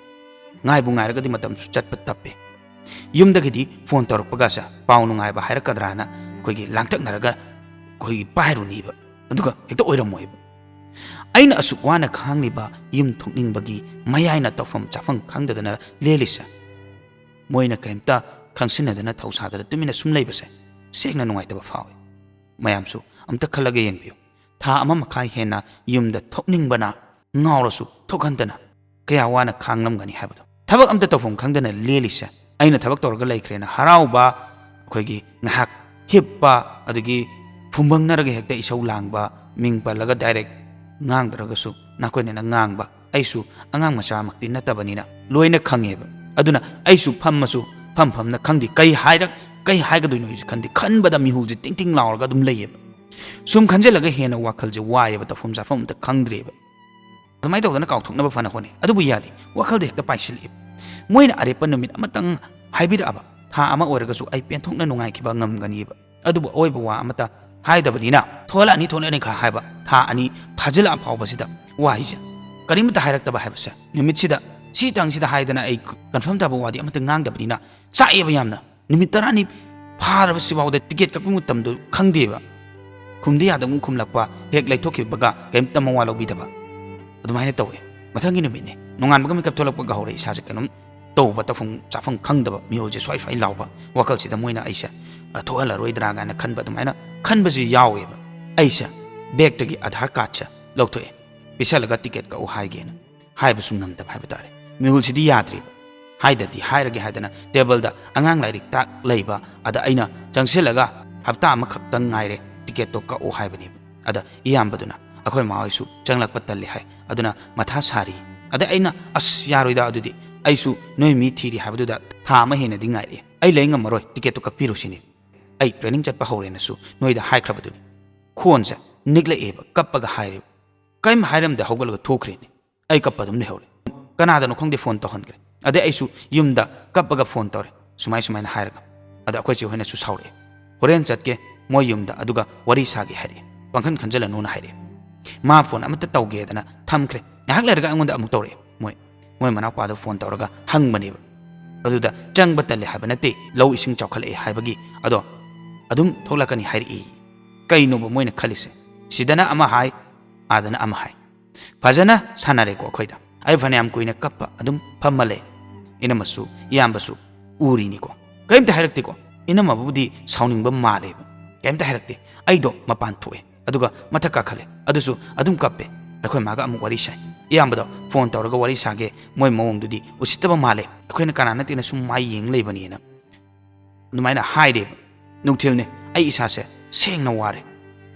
ꯉꯥꯏꯕꯨ ꯉꯥꯏꯔꯒꯗꯤ ꯃꯇꯝꯁꯨ ꯆꯠꯄ ꯇꯞꯄꯦ꯫ ꯌꯨꯝꯗꯒꯤꯗꯤ ꯐꯣꯟ ꯇꯧꯔꯛꯄꯒꯁꯦ ꯄꯥꯎ ꯅꯨꯡꯉꯥꯏꯕ ꯍꯥꯏꯔꯛꯀꯗ꯭ꯔꯥꯅ ꯑꯩꯈꯣꯏꯒꯤ ꯂꯥꯡꯇꯛꯅꯔꯒ ꯑꯩꯈꯣꯏꯒꯤ ꯄꯥꯏꯔꯨꯅꯤꯕ꯫ ꯑꯗꯨꯒ ꯍꯦꯛꯇ ꯑꯣꯏꯔꯝꯃꯣꯏꯕ꯫ ꯑꯩꯅ ꯑꯁꯨꯛ ꯋꯥꯅ ꯈꯥꯡꯂꯤꯕ ꯌꯨꯝ ꯊꯣꯛꯅꯤꯡꯕꯒꯤ ꯃꯌꯥꯏꯅ ꯇꯧꯐꯝ ꯆꯥꯐꯝ ꯈꯪꯗꯗꯅ ꯂꯦꯜꯂꯤꯁꯦ, ꯃꯣꯏꯅ ꯀꯔꯤꯝꯇ ꯈꯪꯁꯤꯟꯅꯗꯅ ꯊꯧꯁꯥꯗꯅ ꯇꯨꯃꯤꯟꯅ ꯁꯨꯝ ꯂꯩꯕꯁꯦ ꯁꯦꯡꯅ ꯅꯨꯡꯉꯥꯏꯇꯕ ꯐꯥꯎꯏ꯫ ꯃꯌꯥꯝꯁꯨ ꯑꯝꯇ ꯈꯜꯂꯒ ꯌꯦꯡꯕꯤꯌꯨ꯫ ꯊꯥ ꯑꯃ ꯃꯈꯥꯏ ꯍꯦꯟꯅ ꯌꯨꯝꯗ ꯊꯣꯛꯅꯤꯡꯕꯅ ꯉꯥꯎꯔꯁꯨ ꯊꯣꯛꯍꯟꯗꯅ ꯀꯌꯥ ꯋꯥꯅ ꯈꯥꯡꯂꯝꯒꯅꯤ ꯍꯥꯏꯕꯗꯣ꯫ ꯊꯕꯛ ꯑꯝꯇ ꯇꯧꯐꯝ ꯈꯪꯗꯅ ꯂꯦꯜꯂꯤꯁꯦ, ꯑꯩꯅ ꯊꯕꯛ ꯇꯧꯔꯒ ꯂꯩꯈ꯭ꯔꯦꯅ ꯍꯔꯥꯎꯕ, ꯑꯩꯈꯣꯏꯒꯤ ꯉꯥꯏꯍꯥꯛ ꯍꯤꯞꯄ, ꯑꯗꯒꯤ ꯐꯨꯝꯕꯪꯅꯔꯒ ꯍꯦꯛꯇ ꯏꯁꯧ ꯂꯥꯡꯕ, ꯃꯤꯡ ꯄꯜꯂꯒ ꯗꯥꯏꯔꯦꯛ ꯉꯥꯡꯗ꯭ꯔꯒꯁꯨ ꯅꯥꯀꯣꯏꯅꯅ ꯉꯥꯡꯕ, ꯑꯩꯁꯨ ꯑꯉꯥꯡ ꯃꯆꯥꯃꯛꯇꯤ ꯅꯠꯇꯕꯅꯤꯅ ꯂꯣꯏꯅ ꯈꯪꯉꯦꯕ꯫ ꯑꯗꯨꯅ ꯑꯩꯁꯨ ꯐꯝꯃꯁꯨ ꯐꯝ ꯐꯝꯅ ꯈꯪꯗꯦ, ꯀꯩ ꯍꯥꯏꯔꯛ-, ꯀꯩ ꯍꯥꯏꯒꯗꯣꯏꯅꯣ ꯑꯩꯁꯨ ꯈꯪꯗꯦ꯫ ꯈꯟꯕꯗ ꯃꯤꯍꯨꯁꯦ ꯇꯤꯡ ꯇꯤꯡ ꯂꯥꯎꯔꯒ ꯑꯗꯨꯝ ꯂꯩꯌꯦꯕ꯫ ꯁꯨꯝ ꯈꯟꯖꯤꯜꯂꯒ ꯍꯦꯟꯅ ꯋꯥꯈꯜꯁꯦ ꯋꯥꯏꯑꯦꯕ, ꯇꯧꯐꯝ ꯆꯥꯐꯝ ꯑꯝꯇ ꯈꯪꯗ꯭ꯔꯦꯕ꯫ ꯑꯗꯨꯃꯥꯏꯅ ꯇꯧꯗꯅ ꯀꯥꯎꯊꯣꯛꯅꯕ ꯐꯅ ꯍꯣꯠꯅꯩ, ꯑꯗꯨꯕꯨ ꯌꯥꯗꯦ, ꯋꯥꯈꯜꯗ ꯍꯦꯛꯇ ꯄꯥꯏꯁꯤꯜꯂꯛꯑꯦꯕ꯫ ꯃꯣꯏꯅ ꯑꯔꯦꯞꯄ ꯅꯨꯃꯤꯠ ꯑꯃꯇꯪ ꯍꯥꯏꯕꯤꯔꯛꯑꯕ, ꯊꯥ ꯑꯃ ꯑꯣꯏꯔꯒꯁꯨ ꯑꯩ ꯄꯦꯟꯊꯣꯛꯅ ꯅꯨꯡꯉꯥꯏꯈꯤꯕ ꯉꯝꯒꯅꯤꯕ꯫ ꯑꯗꯨꯕꯨ ꯑꯑꯣꯏꯕ ꯋꯥ ꯑꯃꯇ ꯍꯥꯏꯗꯕꯅꯤꯅ, "ꯊꯣꯛꯂꯛꯑꯅꯤ, ꯊꯣꯛꯂꯛꯑꯅꯤ" ꯈꯛ ꯍꯥꯏꯕ, ꯊꯥ ꯑꯅꯤ ꯐꯥꯖꯤꯜꯂꯛꯑ ꯐꯥꯎꯕꯁꯤꯗ ꯋꯥꯍꯩꯁꯦ ꯀꯔꯤꯃꯇ ꯍꯥꯏꯔꯛꯇꯕ ꯍꯥꯏꯕꯁꯦ, ꯅꯨꯃꯤꯠꯁꯤꯗ ꯁꯤꯇꯪꯁꯤꯗ ꯍꯥꯏꯗꯅ ꯑꯩ ꯀꯟꯐꯥꯔꯝ ꯇꯥꯕ ꯋꯥꯗꯤ ꯑꯃꯇ ꯉꯥꯡꯗꯕꯅꯤꯅ ꯆꯥꯛꯑꯦꯕ ꯌꯥꯝꯅ꯫ ꯅꯨꯃꯤꯠ ꯇꯔꯥꯅꯤ ꯐꯥꯔꯕ ꯁꯤꯐꯥꯎꯗ ꯇꯤꯀꯦꯠ ꯀꯛꯄ ꯃꯇꯝꯗꯣ ꯈꯪꯗꯦꯕ꯫ ꯈꯨꯝꯗꯤ ꯌꯥꯗꯒꯨꯝ ꯈꯨꯝꯂꯛꯄ, ꯍꯦꯛ ꯂꯩꯊꯣꯛꯈꯤꯕꯒ ꯀꯔꯤꯝꯇ ꯃꯋꯥ ꯂꯧꯕꯤꯗꯕ꯫ ꯑꯗꯨꯃꯥꯏꯅ ꯇꯧꯋꯦ꯫ ꯃꯊꯪꯒꯤ ꯅꯨꯃꯤꯠꯅꯦ, ꯅꯣꯡꯉꯥꯟꯕꯒ ꯃꯤꯀꯞ ꯊꯣꯛꯂꯛꯄꯒ ꯍꯧꯔꯦ ꯏꯁꯥꯁꯦ ꯀꯩꯅꯣꯝ ꯇꯧꯕ, ꯇꯧꯐꯝ ꯆꯥꯐꯝ ꯈꯪꯗꯕ, ꯃꯤꯍꯨꯜꯁꯦ ꯁ꯭ꯋꯥꯏ ꯁ꯭ꯋꯥꯏ ꯂꯥꯎꯕ꯫ ꯋꯥꯈꯜꯁꯤꯗ ꯃꯣꯏꯅ ꯑꯩꯁꯦ, ꯑ, ꯊꯣꯛꯍꯜꯂꯔꯣꯏꯗ꯭ꯔꯥ ꯀꯥꯏꯅ ꯈꯟꯕ, ꯑꯗꯨꯃꯥꯏꯅ ꯈꯟꯕꯁꯨ ꯌꯥꯎꯋꯦꯕ꯫ ꯑꯩꯁꯦ ꯕꯦꯛꯇꯒꯤ ꯑꯙꯥꯔ ꯀꯥꯔꯗꯁꯦ ꯂꯧꯊꯣꯛꯑꯦ, ꯄꯤꯁꯜꯂꯒ ꯇꯤꯀꯦꯠ ꯀꯛꯎ ꯍꯥꯏꯒꯦꯅ ꯍꯥꯏꯕꯁꯨ ꯉꯝꯗꯕ ꯍꯥꯏꯕ ꯇꯥꯔꯦ꯫ ꯃꯤꯍꯨꯜꯁꯤꯗꯤ ꯌꯥꯗ꯭ꯔꯤꯕ꯫ ꯍꯥꯏꯗꯗꯤ ꯍꯥꯏꯔꯒꯦ ꯍꯥꯏꯗꯅ ꯇꯦꯕꯜꯗ ꯑꯉꯥꯡ ꯂꯥꯏꯔꯤꯛ ꯇꯥꯛ ꯂꯩꯕ, ꯑꯗ ꯑꯩꯅ ꯆꯪꯁꯤꯜꯂꯒ, "ꯍꯞꯇꯥ ꯑꯃꯈꯛꯇꯪ ꯉꯥꯏꯔꯦ, ꯇꯤꯀꯦꯠꯇꯣ ꯀꯛꯎ" ꯍꯥꯏꯕꯅꯦꯕ꯫ ꯑꯗ ꯏꯌꯥꯝꯕꯗꯨꯅ, "ꯑꯩꯈꯣꯏ ꯃꯥ ꯍꯣꯏꯁꯨ ꯆꯪꯂꯛꯄ ꯇꯜꯂꯤ ꯍꯥꯏ, ꯑꯗꯨꯅ ꯃꯊꯥ ꯁꯥꯔꯤ"꯫ ꯑꯗ ꯑꯩꯅ, "ꯑꯁ, ꯌꯥꯔꯣꯏꯗ, ꯑꯗꯨꯗꯤ ꯑꯩꯁꯨ ꯅꯣꯏ ꯃꯤ ꯊꯤꯔꯤ ꯍꯥꯏꯕꯗꯨꯗ ꯊꯥ ꯑꯃ ꯍꯦꯟꯅꯗꯤ ꯉꯥꯏꯔꯛꯑꯦ, ꯑꯩ ꯂꯩ ꯉꯝꯃꯔꯣꯏ, ꯇꯤꯀꯦꯠꯇꯣ ꯀꯛꯄꯤꯔꯣ" ꯁꯤꯅꯤ꯫ ꯑꯩ ꯇ꯭ꯔꯦꯅꯤꯡ ꯆꯠꯄ ꯍꯧꯔꯦꯅꯁꯨ ꯅꯣꯏꯗ ꯍꯥꯏꯈ꯭ꯔꯕꯗꯨꯅꯤ꯫ ꯈꯣꯟꯁꯦ ꯅꯤꯛꯂꯛꯑꯦꯕ, ꯀꯞꯄꯒ ꯍꯥꯏꯔꯦꯕ꯫ ꯀꯔꯤꯝ ꯍꯥꯏꯔꯝꯗ ꯍꯧꯒꯠꯂꯒ ꯊꯣꯛꯈ꯭ꯔꯦꯅꯦ꯫ ꯑꯩ ꯀꯞꯄ ꯑꯗꯨꯝ ꯂꯩꯍꯧꯔꯦ꯫ ꯀꯅꯥꯗꯅꯣ ꯈꯪꯗꯦ ꯐꯣꯟ ꯇꯧꯍꯟꯈ꯭ꯔꯦ꯫ ꯑꯗꯩ ꯑꯩꯁꯨ ꯌꯨꯝꯗ ꯀꯞꯄꯒ ꯐꯣꯟ ꯇꯧꯔꯦ, ꯁꯨꯃꯥꯏ ꯁꯨꯃꯥꯏꯅ ꯍꯥꯏꯔꯒ꯫ ꯑꯗ ꯑꯩꯈꯣꯏ ꯆꯦ ꯍꯣꯏꯅꯁꯨ ꯁꯥꯎꯔꯛꯑꯦ꯫ "ꯍꯣꯔꯦꯟ ꯆꯠꯀꯦ ꯃꯣꯏ ꯌꯨꯝꯗ, ꯑꯗꯨꯒ ꯋꯥꯔꯤ ꯁꯥꯒꯦ" ꯍꯥꯏꯔꯛꯑꯦ꯫ "ꯄꯥꯡꯈꯟ ꯈꯟꯖꯜꯂꯅꯨꯅ" ꯍꯥꯏꯔꯛꯑꯦ꯫ ꯃꯥ ꯐꯣꯟ ꯑꯃꯠꯇ ꯇꯧꯒꯦꯗꯅ ꯊꯝꯈ꯭ꯔꯦ꯫ ꯉꯥꯏꯍꯥꯛ ꯂꯩꯔꯒ ꯑꯩꯉꯣꯟꯗ ꯑꯃꯨꯛ ꯇꯧꯔꯛꯑꯦ꯫ ꯃꯣꯏ, ꯃꯣꯏ ꯃꯅꯥꯎꯄꯥꯗ ꯐꯣꯟ ꯇꯧꯔꯒ ꯍꯪꯕꯅꯦꯕ꯫ ꯑꯗꯨꯗ ꯆꯪꯕ ꯇꯜꯂꯦ ꯍꯥꯏꯕ ꯅꯠꯇꯦ, ꯂꯧ ꯏꯁꯤꯡ ꯆꯥꯎꯈꯠꯂꯛꯑꯦ ꯍꯥꯏꯕꯒꯤ, ꯑꯗꯣ ꯑꯗꯨꯝ ꯊꯣꯛꯂꯛꯀꯅꯤ ꯍꯥꯏꯔꯛꯏ꯫ ꯀꯩꯅꯣꯕ ꯃꯣꯏꯅ ꯈꯜꯂꯤꯁꯦ? ꯁꯤꯗꯅ ꯑꯃ ꯍꯥꯏ, ꯑꯥꯗꯅ ꯑꯃ ꯍꯥꯏ꯫ ꯐꯖꯅ ꯁꯥꯟꯅꯔꯦꯀꯣ ꯑꯩꯈꯣꯏꯗ꯫ ꯑꯩ ꯐꯅꯌꯥꯝ ꯀꯨꯏꯅ ꯀꯞꯄ ꯑꯗꯨꯝ ꯐꯝꯃ ꯂꯩ꯫ ꯏꯅꯝꯃꯁꯨ ꯏꯌꯥꯝꯕꯁꯨ ꯎꯔꯤꯅꯤꯀꯣ꯫ ꯀꯔꯤꯝꯇ ꯍꯥꯏꯔꯛꯇꯦꯀꯣ꯫ ꯏꯅꯝꯃꯕꯨꯗꯤ ꯁꯥꯎꯅꯤꯡꯕ ꯃꯥꯜꯂꯦꯕ꯫ ꯀꯔꯤꯝꯇ ꯍꯥꯏꯔꯛꯇꯦ꯫ ꯑꯩꯗꯣ ꯃꯄꯥꯟ ꯊꯣꯛꯑꯦ꯫ ꯑꯗꯨꯒ ꯃꯊꯛ ꯀꯥꯈꯠꯂꯦ꯫ ꯑꯗꯨꯁꯨ ꯑꯗꯨꯝ ꯀꯞꯄꯦ꯫ ꯑꯩꯈꯣꯏ ꯃꯥꯒ ꯑꯃꯨꯛ ꯋꯥꯔꯤ ꯁꯥꯏ꯫ ꯏꯌꯥꯝꯕꯗꯣ ꯐꯣꯟ ꯇꯧꯔꯒ ꯋꯥꯔꯤ ꯁꯥꯒꯦ, ꯃꯣꯏ ꯃꯑꯣꯡꯗꯨꯗꯤ ꯎꯁꯤꯠꯇꯕ ꯃꯥꯜꯂꯦ, ꯑꯩꯈꯣꯏꯅ ꯀꯅꯥ ꯅꯠꯇꯦꯅ ꯁꯨꯝ ꯃꯥꯏ ꯌꯦꯡ ꯂꯩꯕꯅꯦꯅ ꯑꯗꯨꯃꯥꯏꯅ ꯍꯥꯏꯔꯦꯕ꯫ ꯅꯨꯡꯊꯤꯜꯅꯦ, ꯑꯩ ꯏꯁꯥꯁꯦ ꯁꯦꯡꯅ ꯋꯥꯔꯦ꯫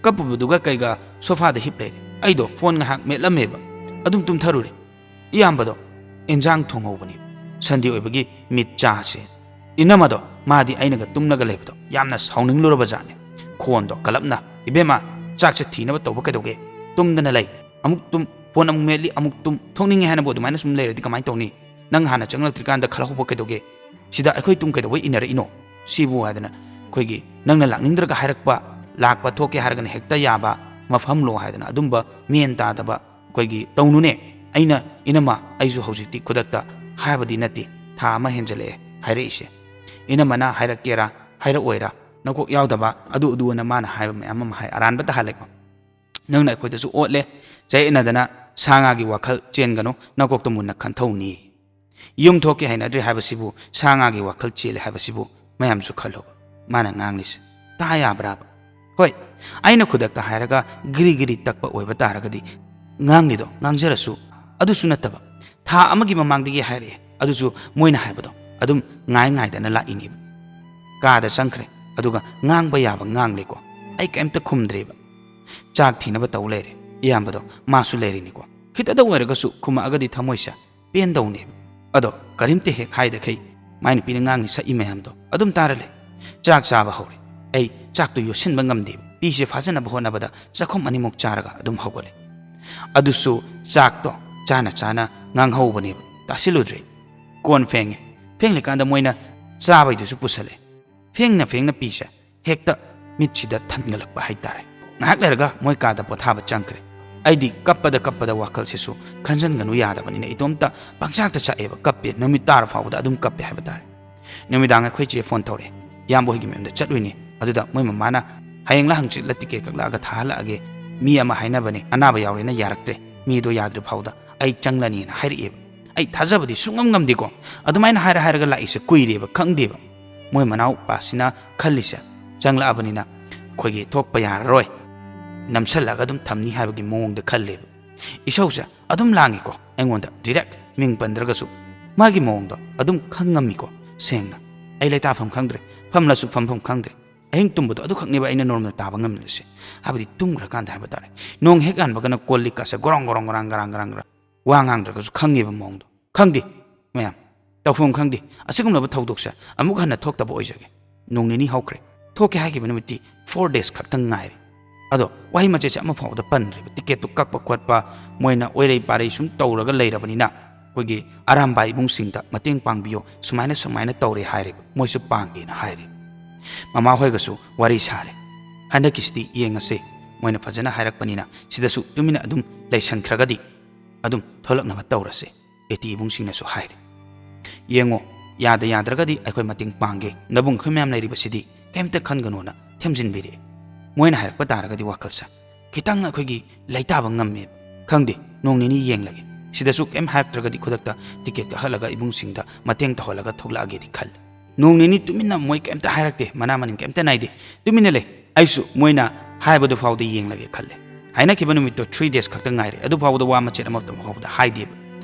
ꯀꯞꯄꯨꯕꯗꯨꯒ ꯀꯩꯒ ꯁꯣꯐꯥꯗ ꯍꯤꯞ ꯂꯩꯔꯦ꯫ ꯑꯩꯗꯣ ꯐꯣꯟ ꯉꯥꯏꯍꯥꯛ ꯃꯦꯠꯂꯝꯃꯦꯕ, ꯑꯗꯨꯝ ꯇꯨꯝꯊꯔꯨꯔꯦ꯫ ꯏꯌꯥꯝꯕꯗꯣ ꯏꯟꯖꯥꯡ ꯊꯣꯡꯍꯧꯕꯅꯦ, ꯁꯟꯗꯦ ꯑꯣꯏꯕꯒꯤ ꯃꯤꯠ ꯆꯥꯁꯦ꯫ ꯏꯅꯝꯃꯗꯣ ꯃꯥꯗꯤ ꯑꯩꯅꯒ ꯇꯨꯝꯂꯒ ꯂꯩꯕꯗꯣ ꯌꯥꯝꯅ ꯁꯥꯎꯅꯤꯡꯂꯨꯔꯕ ꯖꯥꯠꯅꯦ꯫ ꯈꯣꯟꯗꯣ ꯀꯜꯂꯞꯅ, "ꯏꯕꯦꯝꯃ, ꯆꯥꯛꯁꯦ ꯊꯤꯅꯕ ꯇꯧꯕ ꯀꯩꯗꯧꯒꯦ? ꯇꯨꯝꯗꯅ ꯂꯩ, ꯑꯃꯨꯛ ꯇꯨꯝ, ꯐꯣꯟ ꯑꯃꯨꯛ ꯃꯦꯠꯂꯤ, ꯑꯃꯨꯛ ꯇꯨꯝ, ꯊꯣꯛꯅꯤꯡꯉꯦ ꯍꯥꯏꯅꯕꯨ ꯑꯗꯨꯃꯥꯏꯅ ꯁꯨꯝ ꯂꯩꯔꯗꯤ ꯀꯃꯥꯏꯅ ꯇꯧꯅꯤ? ꯅꯪ ꯍꯥꯟꯅ ꯆꯪꯂꯛꯇ꯭ꯔꯤꯀꯥꯟꯗ ꯈꯜꯍꯧꯕ ꯀꯩꯗꯧꯒꯦ? ꯁꯤꯗ ꯑꯩꯈꯣꯏ ꯇꯨꯡ ꯀꯩꯗꯧꯕꯩ ꯏꯟꯅꯔꯛꯏꯅꯣ? ꯁꯤꯕꯨ" ꯍꯥꯏꯗꯅ ꯑꯩꯈꯣꯏꯒꯤ ꯅꯪꯅ ꯂꯥꯛꯅꯤꯡꯗ꯭ꯔꯒ ꯍꯥꯏꯔꯛꯄ, ꯂꯥꯛꯄ ꯊꯣꯛꯀꯦ ꯍꯥꯏꯔꯒꯅ ꯍꯦꯛꯇ ꯌꯥꯕ ꯃꯐꯝꯂꯣ ꯍꯥꯏꯗꯅ ꯑꯗꯨꯝꯕ ꯃꯦꯟ ꯇꯥꯗꯕ ꯑꯩꯈꯣꯏꯒꯤ ꯇꯧꯅꯨꯅꯦ꯫ ꯑꯩꯅ, "ꯏꯅꯝꯃ, ꯑꯩꯁꯨ ꯍꯧꯖꯤꯛꯇꯤ ꯈꯨꯗꯛꯇ ꯍꯥꯏꯕꯗꯤ ꯅꯠꯇꯦ, ꯊꯥ ꯑꯃ ꯍꯦꯟꯖꯜꯂꯛꯑꯦ ꯍꯥꯏꯔꯛꯏꯁꯦ꯫ ꯏꯅꯝꯃꯅ ꯍꯥꯏꯔꯛꯀꯦꯔꯥ ꯍꯥꯏꯔꯛꯑꯣꯏꯔꯥ, ꯅꯀꯣꯛ ꯌꯥꯎꯗꯕ ꯑꯗꯨ ꯑꯗꯨ" ꯑꯅ ꯃꯥꯅ ꯍꯥꯏꯕ ꯃꯌꯥꯝ ꯑꯃ ꯍꯥꯏ, ꯑꯔꯥꯟꯕ ꯇꯥꯍꯜꯂꯦꯀꯣ꯫ "ꯅꯪꯅ ꯑꯩꯈꯣꯏꯗꯁꯨ ꯑꯣꯠꯂꯦ, ꯆꯌꯦꯠꯅꯗꯅ ꯁꯥ ꯉꯥꯒꯤ ꯋꯥꯈꯜ ꯆꯦꯟꯒꯅꯨ, ꯅꯀꯣꯛꯇ ꯃꯨꯟꯅ ꯈꯟꯊꯧꯅꯤ꯫ ꯌꯨꯝ ꯊꯣꯛꯀꯦ ꯍꯩꯅꯗ꯭ꯔꯦ ꯍꯥꯏꯕꯁꯤꯕꯨ, ꯁꯥ ꯉꯥꯒꯤ ꯋꯥꯈꯜ ꯆꯦꯜꯂꯦ ꯍꯥꯏꯕꯁꯤꯕꯨ ꯃꯌꯥꯝꯁꯨ ꯈꯜꯂꯣ"꯫ ꯃꯥꯅ ꯉꯥꯡꯂꯤꯁꯦ ꯇꯥ ꯌꯥꯕ꯭ꯔꯥꯕ? ꯍꯣꯏ, ꯑꯩꯅ ꯈꯨꯗꯛꯇ ꯍꯥꯏꯔꯒ ꯒꯤꯔꯤ ꯒꯤꯔꯤ ꯇꯛꯄ ꯑꯣꯏꯕ ꯇꯥꯔꯒꯗꯤ ꯉꯥꯡꯂꯤꯗꯣ ꯉꯥꯡꯖꯔꯁꯨ, ꯑꯗꯨꯁꯨ ꯅꯠꯇꯕ, ꯊꯥ ꯑꯃꯒꯤ ꯃꯃꯥꯡꯗꯒꯤ ꯍꯥꯏꯔꯛꯑꯦ, ꯑꯗꯨꯁꯨ ꯃꯣꯏꯅ ꯍꯥꯏꯕꯗꯣ ꯑꯗꯨꯝ ꯉꯥꯏ ꯉꯥꯏꯗꯅ ꯂꯥꯛꯏꯅꯦꯕ꯫ ꯀꯥꯗ ꯆꯪꯈ꯭ꯔꯦ, ꯑꯗꯨꯒ ꯉꯥꯡꯕ ꯌꯥꯕ ꯉꯥꯡꯂꯦꯀꯣ꯫ ꯑꯩ ꯀꯩꯝꯇ ꯈꯨꯝꯗ꯭ꯔꯦꯕ꯫ ꯆꯥꯛ ꯊꯤꯅꯕ ꯇꯧ ꯂꯩꯔꯦ꯫ ꯏꯌꯥꯝꯕꯗꯣ ꯃꯥꯁꯨ ꯂꯩꯔꯤꯅꯤꯀꯣ꯫ ꯈꯤꯇꯗ ꯑꯣꯏꯔꯒꯁꯨ ꯈꯨꯝꯃꯛꯑꯒꯗꯤ ꯊꯃꯣꯏꯁꯦ ꯄꯦꯟꯗꯧꯅꯦꯕ꯫ ꯑꯗꯣ ꯀꯔꯤꯝꯇ ꯍꯦꯛ ꯍꯥꯏꯗꯈꯩ ꯃꯥꯏ ꯅꯨꯄꯤꯅ ꯉꯥꯡꯉꯤ ꯁꯛꯏ ꯃꯌꯥꯝꯗꯣ ꯑꯗꯨꯝ ꯇꯥꯔ ꯂꯩ꯫ ꯆꯥꯛ ꯆꯥꯕ ꯍꯧꯔꯦ꯫ ꯑꯩ ꯆꯥꯛꯇꯨ ꯌꯣꯠꯁꯤꯟꯕ ꯉꯝꯗꯦꯕ꯫ ꯄꯤꯁꯦ ꯐꯥꯖꯅꯕ ꯍꯣꯠꯅꯕꯗ ꯆꯥꯛꯈꯨꯝ ꯑꯅꯤꯃꯨꯛ ꯆꯥꯔꯒ ꯑꯗꯨꯝ ꯍꯧꯒꯠꯂꯦ꯫ ꯑꯗꯨꯁꯨ ꯆꯥꯛꯇꯣ ꯆꯥꯅ ꯆꯥꯅ ꯉꯥꯡꯍꯧꯕꯅꯦꯕ꯫ ꯇꯥꯁꯤꯜꯂꯨꯗ꯭ꯔꯦ꯫ ꯀꯣꯟ ꯐꯦꯡꯉꯦ꯫ ꯐꯦꯡꯂꯤꯀꯥꯟꯗ ꯃꯣꯏꯅ ꯆꯥꯕꯩꯗꯨꯁꯨ ꯄꯨꯁꯜꯂꯦ꯫ ꯐꯦꯡꯅ ꯐꯦꯡꯅ ꯄꯤꯁꯦ ꯍꯦꯛꯇ ꯃꯤꯠꯁꯤꯗ ꯊꯟꯒꯠꯂꯛꯄ ꯍꯥꯏꯇꯥꯔꯦ꯫ ꯉꯥꯏꯍꯥꯛ ꯂꯩꯔꯒ ꯃꯣꯏ ꯀꯥꯗ ꯄꯣꯊꯥꯕ ꯆꯪꯈ꯭ꯔꯦ꯫ ꯑꯩꯗꯤ ꯀꯞꯄꯗ ꯀꯞꯄꯗ ꯋꯥꯈꯜꯁꯤꯁꯨ ꯈꯟꯖꯟꯒꯅꯨ ꯌꯥꯗꯕꯅꯤꯅ ꯏꯇꯣꯝꯇ ꯄꯪꯆꯥꯛꯇ ꯆꯥꯛꯑꯦꯕ꯫ ꯀꯞꯄꯦ, ꯅꯨꯃꯤꯠ ꯇꯥꯔ ꯐꯥꯎꯕꯗ ꯑꯗꯨꯝ ꯀꯞꯄꯦ ꯍꯥꯏꯕ ꯇꯥꯔꯦ꯫ ꯅꯨꯃꯤꯗꯥꯡ ꯑꯩꯈꯣꯏ ꯆꯦ ꯐꯣꯟ ꯇꯧꯔꯛꯑꯦ, "ꯏꯌꯥꯝꯕ ꯍꯣꯏꯒꯤ ꯃꯌꯨꯝꯗ ꯆꯠꯂꯨꯏꯅꯦ, ꯑꯗꯨꯗ ꯃꯣꯏ ꯃꯃꯥꯅ ꯍꯌꯦꯡꯂ ꯍꯪꯆꯤꯠꯂ ꯇꯤꯀꯦꯠ ꯀꯛꯂꯛꯑꯒ ꯊꯥꯍꯜꯂꯛꯑꯒꯦ, ꯃꯤ ꯑꯃ ꯍꯥꯏꯅꯕꯅꯦ, ꯑꯅꯥꯕ ꯌꯥꯎꯔꯦꯅ ꯌꯥꯔꯛꯇ꯭ꯔꯦ, ꯃꯤꯗꯣ ꯌꯥꯗ꯭ꯔꯤ ꯐꯥꯎꯗ ꯑꯩ ꯆꯪꯂꯅꯤꯅ ꯍꯥꯏꯔꯛꯑꯦꯕ꯫ ꯑꯩ ꯊꯥꯖꯕꯗꯤ ꯁꯨꯡꯉꯝ ꯉꯝꯗꯦꯀꯣ꯫ ꯑꯗꯨꯃꯥꯏꯅ ꯍꯥꯏꯔ ꯍꯥꯏꯔꯒ ꯂꯥꯛꯏꯁꯦ ꯀꯨꯏꯔꯦꯕ, ꯈꯪꯗꯦꯕ꯫ ꯃꯣꯏ ꯃꯅꯥꯎꯄꯥꯁꯤꯅ ꯈꯜꯂꯤꯁꯦ, ꯆꯪꯂꯛꯑꯕꯅꯤꯅ ꯑꯩꯈꯣꯏꯒꯤ ꯊꯣꯛꯄ ꯌꯥꯔꯔꯣꯏ, ꯅꯝꯁꯜꯂꯒ ꯑꯗꯨꯝ ꯊꯝꯅꯤ ꯍꯥꯏꯕꯒꯤ ꯃꯑꯣꯡꯗ ꯈꯜꯂꯦꯕ꯫ ꯏꯁꯧꯁꯦ ꯑꯗꯨꯝ ꯂꯥꯡꯉꯤꯀꯣ ꯑꯩꯉꯣꯟꯗ, ꯗꯤꯔꯦꯛ ꯃꯤꯡ ꯄꯟꯗ꯭ꯔꯒꯁꯨ꯫ ꯃꯥꯒꯤ ꯃꯑꯣꯡꯗꯣ ꯑꯗꯨꯝ ꯈꯪ ꯉꯝꯃꯤꯀꯣ ꯁꯦꯡꯅ꯫ ꯑꯩ ꯂꯩꯇꯥꯐꯝ ꯈꯪꯗ꯭ꯔꯦ, ꯐꯝꯂꯁꯨ ꯐꯝꯐꯝ ꯈꯪꯗ꯭ꯔꯦ꯫ ꯑꯍꯤꯡ ꯇꯨꯝꯕꯗꯣ ꯑꯗꯨꯈꯛꯅꯦꯕ ꯑꯩꯅ ꯅꯣꯔꯃꯦꯜ ꯇꯥꯕ ꯉꯝꯂꯤꯁꯦ, ꯍꯥꯏꯕꯗꯤ ꯇꯨꯝꯈ꯭ꯔꯀꯥꯟꯗ ꯍꯥꯏꯕ ꯇꯥꯔꯦ꯫ ꯅꯣꯡ ꯍꯦꯛ ꯉꯥꯟꯕꯒꯅ ꯀꯣꯜ ꯂꯤꯛꯀꯁꯦ ꯒꯣꯔꯣꯡ ꯒꯣꯔꯣꯡ ꯒꯔꯥꯡ ꯒꯔꯥꯡ ꯒꯔꯥꯡ ꯒꯔꯥꯡ, ꯋꯥ ꯉꯥꯡꯗ꯭ꯔꯒꯁꯨ ꯈꯪꯉꯦꯕ ꯃꯑꯣꯡꯗꯣ꯫ ꯈꯪꯗꯦ ꯃꯌꯥꯝ, ꯇꯧꯐꯝ ꯈꯪꯗꯦ꯫ ꯑꯁꯤꯒꯨꯝꯂꯕ ꯊꯧꯗꯣꯛꯁꯦ ꯑꯃꯨꯛ ꯍꯟꯅ ꯊꯣꯛꯇꯕ ꯑꯣꯏꯖꯒꯦ꯫ ꯅꯣꯡ ꯅꯤꯅꯤ ꯍꯧꯈ꯭ꯔꯦ, ꯊꯣꯛꯀꯦ ꯍꯥꯏꯈꯤꯕ ꯅꯨꯃꯤꯠꯇꯤ ꯐꯣꯔ ꯗꯦꯖ ꯈꯛꯇꯪ ꯉꯥꯏꯔꯦ꯫ ꯑꯗꯣ ꯋꯥꯍꯩ ꯃꯆꯦꯠꯁꯦ ꯑꯃ ꯐꯥꯎꯕꯗ ꯄꯟꯗ꯭ꯔꯦꯕ꯫ ꯇꯤꯀꯦꯠꯇꯨ ꯀꯛꯄ ꯈꯣꯠꯄ, ꯃꯣꯏꯅ ꯑꯣꯏꯔꯩ ꯄꯥꯔꯩ ꯁꯨꯝ ꯇꯧꯔꯒ ꯂꯩꯔꯕꯅꯤꯅ, ꯑꯩꯈꯣꯏꯒꯤ ꯑꯔꯥꯝꯕꯥꯏ ꯏꯕꯨꯡꯁꯤꯡꯗ ꯃꯇꯦꯡ ꯄꯥꯡꯕꯤꯌꯣ, ꯁꯨꯃꯥꯏꯅ ꯁꯨꯃꯥꯏꯅ ꯇꯧꯔꯦ ꯍꯥꯏꯔꯦꯕ꯫ ꯃꯣꯏꯁꯨ ꯄꯥꯡꯒꯦꯅ ꯍꯥꯏꯔꯦ꯫ ꯃꯃꯥꯍꯣꯏꯒꯁꯨ ꯋꯥꯔꯤ ꯁꯥꯔꯦ꯫ ꯍꯟꯗꯛꯀꯤꯁꯤꯗꯤ ꯌꯦꯡꯉꯁꯦ, ꯃꯣꯏꯅ ꯐꯖꯅ ꯍꯥꯏꯔꯛꯄꯅꯤꯅ꯫ ꯁꯤꯗꯁꯨ ꯇꯨꯃꯤꯟꯅ ꯑꯗꯨꯝ ꯂꯩꯁꯟꯈ꯭ꯔꯒꯗꯤ ꯑꯗꯨꯝ ꯊꯣꯛꯂꯛꯅꯕ ꯇꯧꯔꯁꯦ, ꯑꯦꯇꯤ ꯏꯕꯨꯡꯁꯤꯡꯅꯁꯨ ꯍꯥꯏꯔꯦ꯫ ꯌꯦꯡꯉꯣ, ꯌꯥꯗ ꯌꯥꯗ꯭ꯔꯒꯗꯤ ꯑꯩꯈꯣꯏ ꯃꯇꯦꯡ ꯄꯥꯡꯒꯦ, ꯅꯕꯨꯡ ꯑꯩꯈꯣꯏ ꯃꯌꯥꯝ ꯂꯩꯔꯤꯕꯁꯤꯗꯤ ꯀꯩꯝꯇ ꯈꯟꯒꯅꯣꯅ ꯊꯦꯝꯖꯤꯟꯕꯤꯔꯛꯑꯦ꯫ ꯃꯣꯏꯅ ꯍꯥꯏꯔꯛꯄ ꯇꯥꯔꯒꯗꯤ ꯋꯥꯈꯜꯁꯦ ꯈꯤꯇꯪ ꯑꯩꯈꯣꯏꯒꯤ ꯂꯩꯇꯥꯕ ꯉꯝꯃꯦꯕ꯫ ꯈꯪꯗꯦ, ꯅꯣꯡ ꯅꯤꯅꯤ ꯌꯦꯡꯂꯒꯦ꯫ ꯁꯤꯗꯁꯨ ꯀꯩꯝ ꯍꯥꯏꯔꯛꯇ꯭ꯔꯒꯗꯤ ꯈꯨꯗꯛꯇ ꯇꯤꯀꯦꯠ ꯀꯛꯍꯜꯂꯒ ꯏꯕꯨꯡꯁꯤꯡꯗ ꯃꯇꯦꯡ ꯇꯧꯍꯜꯂꯒ ꯊꯣꯛꯂꯛꯑꯒꯦꯗꯤ ꯈꯜꯂꯦ꯫ ꯅꯣꯡ ꯅꯤꯅꯤ ꯇꯨꯃꯤꯟꯅ, ꯃꯣꯏ ꯀꯩꯝꯇ ꯍꯥꯏꯔꯛꯇꯦ, ꯃꯅꯥ ꯃꯅꯤꯡ ꯀꯩꯝꯇ ꯅꯥꯏꯗꯦ, ꯇꯨꯃꯤꯟꯅ ꯂꯩ꯫ ꯑꯩꯁꯨ ꯃꯣꯏꯅ ꯍꯥꯏꯕꯗꯨ ꯐꯥꯎꯗ ꯌꯦꯡꯂꯒꯦ ꯈꯜꯂꯦ꯫ ꯍꯥꯏꯅꯈꯤꯕ ꯅꯨꯃꯤꯠꯇꯣ ꯊ꯭ꯔꯤ ꯗꯦꯖ ꯈꯛꯇ ꯉꯥꯏꯔꯦ, ꯑꯗꯨ ꯐꯥꯎꯕꯗ ꯋꯥ ꯃꯆꯦꯠ ꯑꯃꯠꯇ ꯐꯥꯎꯕꯗ ꯍꯥꯏꯗꯦꯕ꯫